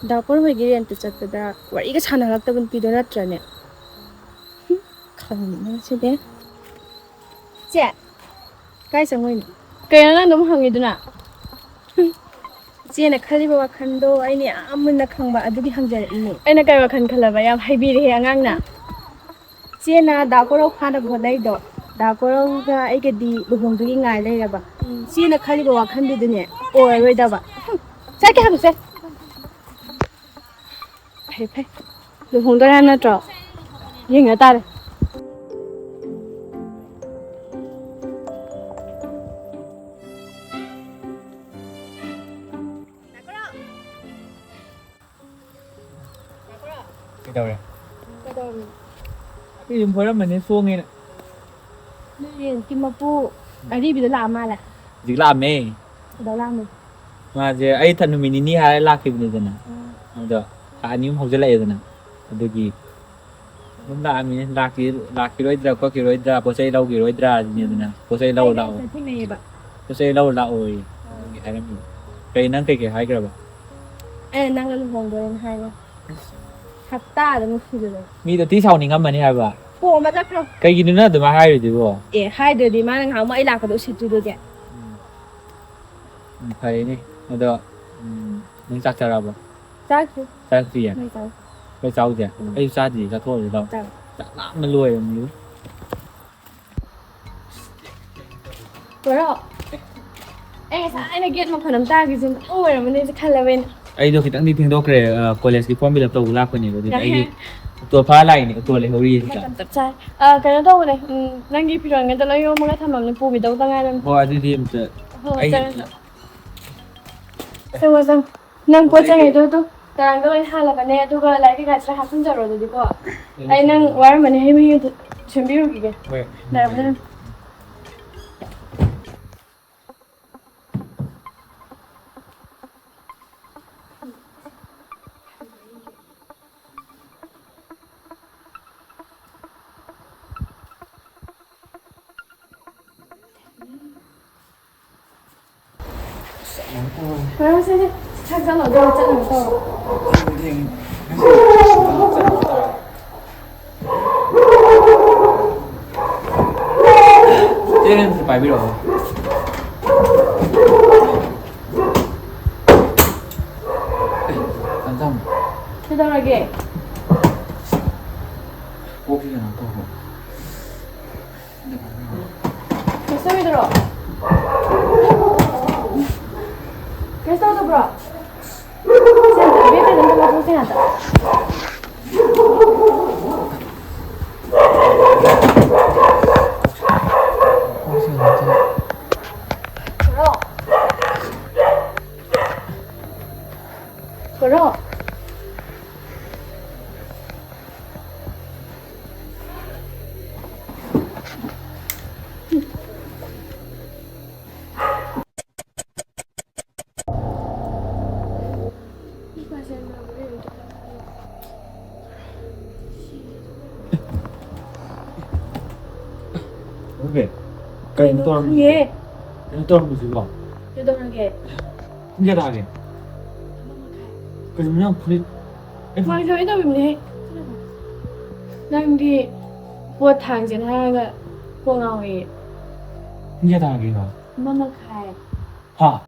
ꯗꯥ ꯄꯣꯟ ꯍꯣꯏꯒꯤ ꯔꯦꯟꯇ ꯆꯠꯄꯗ ꯋꯥꯔꯤꯒ ꯁꯥꯟꯅꯔꯛꯇꯕ ꯅꯨꯄꯤꯗꯣ ꯅꯠꯇ꯭ꯔꯅꯦ? ꯍꯨꯝ, ꯈꯪꯉꯤꯅꯦ ꯉꯁꯤꯗꯤ꯫ ꯆꯦ, ꯀꯥꯏ ꯆꯪꯉꯨꯏꯅꯣ? ꯀꯩꯅꯣ ꯅꯪ ꯑꯗꯨꯝ ꯍꯪꯉꯤꯗꯨꯅ? ꯏꯆꯦꯅ ꯈꯜꯂꯤꯕ ꯋꯥꯈꯜꯗꯣ ꯑꯩꯅ ꯌꯥꯝ ꯃꯨꯟꯅ ꯈꯪꯕ ꯑꯗꯨꯒꯤ ꯍꯪꯖꯔꯛꯏꯅꯦ꯫ ꯑꯩꯅ ꯀꯩ ꯋꯥꯈꯜ ꯈꯜꯂꯕ? ꯌꯥꯝ ꯍꯩꯕꯤꯔꯦꯍꯦ ꯑꯉꯥꯡꯅ꯫ ꯏꯆꯦꯅ ꯗꯥ ꯀꯣꯔꯧ ꯐꯥꯅꯕ ꯍꯣꯠꯅꯩꯗꯣ, ꯗꯥ ꯀꯣꯔꯧꯒ ꯑꯩꯒꯗꯤ ꯂꯨꯍꯣꯡꯗꯨꯒꯤ ꯉꯥꯏ ꯂꯩꯔꯕ꯫ ꯏꯆꯦꯅ ꯈꯜꯂꯤꯕ ꯋꯥꯈꯜꯗꯨꯗꯅꯦ ꯑꯣꯏꯔꯔꯣꯏꯗꯕ꯫ ꯆꯠꯀꯦ ꯍꯥꯏꯕꯁꯦ꯫ ꯐꯩ ꯐꯩ꯫ ꯂꯨꯍꯣꯡꯗꯣꯔꯦ ꯍꯥꯏꯕ ꯅꯠꯇ꯭ꯔꯣ? ꯌꯦꯡꯅ ꯇꯥꯔꯦ꯫ ꯀꯩꯗꯧꯔꯦ? ꯀꯩꯗꯧꯔꯤ? ꯑꯩ ꯑꯗꯨꯝ ꯐꯣꯏꯔꯝꯕꯅꯦ, ꯁꯣꯡꯉꯦꯅ꯫ ꯅꯣꯏ ꯔꯦꯟꯠꯀꯤ ꯃꯄꯨ ꯑꯔꯤꯕꯤꯗꯣ ꯂꯥꯛꯑ ꯃꯥꯜꯂꯦ꯫ ꯍꯧꯖꯤꯛ ꯂꯥꯛꯑꯝꯃꯦ꯫ ꯀꯩꯗꯧ ꯂꯥꯛꯑꯝꯃꯤ? ꯃꯥꯁꯦ ꯑꯩ ꯊ-, ꯅꯨꯃꯤꯠ ꯅꯤꯅꯤ ꯍꯥꯏꯔ ꯂꯥꯛꯈꯤꯕꯅꯤꯗꯅ꯫ ꯎꯝ꯫ ꯑꯗꯣ ꯊꯥ ꯑꯅꯤ ꯑꯍꯨꯝ ꯍꯧꯖꯤꯜꯂꯛꯑꯦꯗꯅ꯫ ꯑꯗꯨꯒꯤ ꯑꯗꯨꯝ ꯂꯥꯛꯑꯝꯃꯤꯅꯦ꯫ ꯂꯥꯛꯈꯤ-, ꯂꯥꯛꯈꯤꯔꯣꯏꯗ꯭ꯔꯥ ꯈꯣꯠꯈꯤꯔꯣꯏꯗ꯭ꯔꯥ, ꯄꯣꯠ ꯆꯩ ꯂꯧꯈꯤꯔꯣꯏꯗ꯭ꯔꯥ ꯁꯤꯅꯦꯗꯅ꯫ ꯄꯣꯠ ꯆꯩ ꯂꯧꯔ ꯑꯩꯒ ꯂꯥꯛꯑꯣ꯫ ꯆꯠꯃꯤꯟꯅꯩꯌꯦꯕ꯫ ꯄꯣꯠ ꯆꯩ ꯂꯧꯔ ꯂꯥꯛꯑꯣꯌꯦ꯫ ꯑꯥ꯫ ꯑꯗꯨꯒꯤ ꯍꯥꯏꯔꯝꯃꯤꯅꯦ꯫ ꯀꯩ, ꯅꯪ ꯀꯩꯀꯩ ꯍꯥꯏꯈ꯭ꯔꯕ? ꯑꯩꯅ ꯅꯪꯒ ꯂꯨꯍꯣꯡꯗꯣꯔꯦꯅ ꯍꯥꯏꯈ꯭ꯔꯦ꯫ ꯍꯞꯇꯥꯗ ꯅꯨꯡꯁꯤꯕꯗꯣ꯫ ꯃꯤꯗꯣ ꯊꯤ ꯁꯥꯎꯅꯤꯡꯉꯝꯃꯅꯤ ꯍꯥꯏꯕ꯫ ꯄꯣꯝꯃ ꯆꯠꯈ꯭ꯔꯣ꯫ ꯀꯩꯒꯤꯅꯣ ꯅꯪ ꯑꯗꯨꯃꯥꯏꯅ ꯍꯥꯏꯔꯤꯗꯨꯕꯣ? ꯑꯦ, ꯍꯥꯏꯗ꯭ꯔꯗꯤ ꯃꯥꯅ ꯉꯍꯥꯟꯃꯨꯛ ꯑꯩ ꯂꯥꯛꯄꯗ ꯎꯁꯤꯠꯇ꯭ꯔꯤꯗꯨꯗꯤ꯫ ꯎꯝ꯫ ꯎꯝ, ꯐꯔꯦꯅꯦ꯫ ꯑꯗꯣ, ꯎꯝ, ꯅꯪ ꯆꯥꯛ ꯆꯥꯔꯕꯣ? ꯆꯥꯛꯇ꯭ꯔꯤ꯫ ꯆꯥꯔꯛꯇ꯭ꯔꯤꯌꯦ? ꯅꯣꯏ ꯆꯥꯔꯦ꯫ ꯑꯩꯈꯣꯏ ꯆꯥꯎꯗꯦ? ꯎꯝ꯫ ꯑꯩꯁꯨ ꯆꯥꯗ꯭ꯔꯤꯌꯦ, ꯆꯥꯊꯣꯛꯑꯁꯤ ꯂꯥꯎ꯫ ꯆꯥꯔꯣ꯫ ꯆꯥꯛ ꯂꯥꯝꯅ ꯂꯣꯏꯔꯕꯅꯤ꯫ ꯕ꯭ꯔꯣ, ꯑꯩ ꯉꯁꯥꯏꯅ ꯒꯦꯠ ꯃꯈꯣꯟ ꯑꯃ ꯇꯥꯈꯤꯁꯦ ꯑꯃꯨꯛꯇꯪ ꯑꯣꯏꯔꯝꯃꯅꯤ ꯍꯥꯏꯁꯦ ꯈꯜꯂꯕ ꯑꯩꯅ꯫ ꯑꯩꯗꯣ ꯈꯤꯇꯪꯗꯤ ꯊꯦꯡꯗꯣꯛꯈ꯭ꯔꯦ, ꯑ, ꯀꯣꯂꯦꯖꯀꯤ ꯐꯣꯔꯝ ꯐꯤꯜ ꯑꯞ ꯇꯧꯕ ꯂꯥꯛꯄꯅꯦꯕ, ꯑꯗꯨꯗꯤ ꯌꯥꯏ, ꯑꯩꯒꯤ ꯌꯥꯏ꯫ ꯑꯣꯇꯣ ꯐꯥ ꯂꯥꯛꯏꯅꯦ, ꯑꯣꯇꯣ ꯂꯩꯍꯧꯔꯤꯌꯦ ꯁꯤꯗ꯫ ꯃꯇꯝ ꯆꯞ ꯆꯥꯔꯦ꯫ ꯑ, ꯀꯩꯅꯣ ꯇꯧꯕꯅꯦ, ꯎꯝ, ꯅꯪꯒꯤ ꯐꯤꯔꯣꯟꯒꯗꯣ ꯂꯣꯏ ꯌꯣꯝꯃꯒ ꯊꯝꯃꯝꯅꯦ, ꯄꯨꯈꯤꯗꯧꯗ ꯉꯥꯏꯔꯝꯅꯦ꯫ ꯍꯣ, ꯑꯗꯨꯗꯤ ꯑꯝꯇ ꯍꯣ, ꯍꯣꯏ, ꯑꯩ ꯆꯪꯉꯣ, ꯆꯪꯉꯣ꯫ ꯆꯪꯉꯣ, ꯆꯪꯉꯣ꯫ ꯅꯪ ꯄꯣꯠ ꯆꯩ ꯉꯩꯗꯣ ꯑꯗꯨ ꯆꯔꯥꯡꯗ ꯂꯣꯏ ꯍꯥꯜꯂꯕꯅꯦ, ꯑꯗꯨꯒ ꯂꯥꯏꯔꯤꯛ ꯀꯩꯀꯥꯁꯤꯗ ꯍꯥꯞꯆꯤꯟꯖꯔꯣ ꯑꯗꯨꯗꯤꯀꯣ꯫ ꯑꯩ ꯅꯪ ꯋꯥꯔꯝꯃꯅꯤ, ꯍꯩ ꯃꯍꯤ ꯑꯗꯨ ꯁꯦꯝꯕꯤꯔꯨꯈꯤꯒꯦ꯫ ꯍꯣꯏ꯫ ꯂꯩꯔꯝꯗꯣꯏꯅꯦ꯫ ꯉꯔꯥꯡ ꯁꯤꯗꯤ ꯆꯥꯛ ꯆꯥꯅꯕ ꯆꯠꯅꯕ ꯇꯧꯔꯣ꯫ ꯆꯦ, ꯑꯝꯇ ꯄꯥꯏꯕꯤꯔꯛꯑꯣ꯫ ꯀꯩꯗꯧꯔꯒꯦ? ꯀꯣꯛꯁꯤ ꯀꯩꯅꯣ ꯇꯧꯕ꯫ ꯀꯩꯁꯨ ꯇꯧꯗ꯭ꯔꯣ? ꯀꯩꯁꯨ ꯇꯧꯗꯕ꯭ꯔꯣ? ꯁꯦ, ꯑꯝꯇ, ꯏꯕꯦꯝ, ꯀꯩꯅꯣꯝꯇ ꯂꯧꯊꯣꯛꯁꯦ, ꯑꯝꯇ꯫ ꯀꯣꯔꯣ꯫ ꯀꯣꯔꯣ꯫ ꯑꯣꯀꯦ꯫ ꯀꯩꯅꯣ ꯇꯧꯔꯝꯃꯤꯁꯤꯕꯣ? ꯈꯪꯉꯦ꯫ ꯀꯩꯅꯣ ꯇꯧꯔꯝꯃꯤꯁꯤꯕꯣ? ꯀꯩꯗꯧꯔꯒꯦ? ꯄꯨꯡ ꯀꯌꯥ ꯇꯥꯒꯦ? ꯀꯩꯅꯣ ꯅꯪ ꯐꯨꯔꯤꯠ? ꯑꯩ ꯐꯨꯔꯤꯠ ꯃꯥꯏ ꯂꯣꯏ ꯇꯧꯔꯤꯕꯅꯦꯍꯦ꯫ ꯅꯪꯗꯤ ꯄꯣꯠ ꯊꯥꯡꯁꯦꯅ ꯍꯥꯏꯔꯒ ꯀꯣꯛ ꯉꯥꯎꯋꯦ꯫ ꯄꯨꯡ ꯀꯌꯥ ꯇꯥꯒꯦꯕ? ꯑꯃ ꯃꯈꯥꯏ꯫ ꯍꯥ?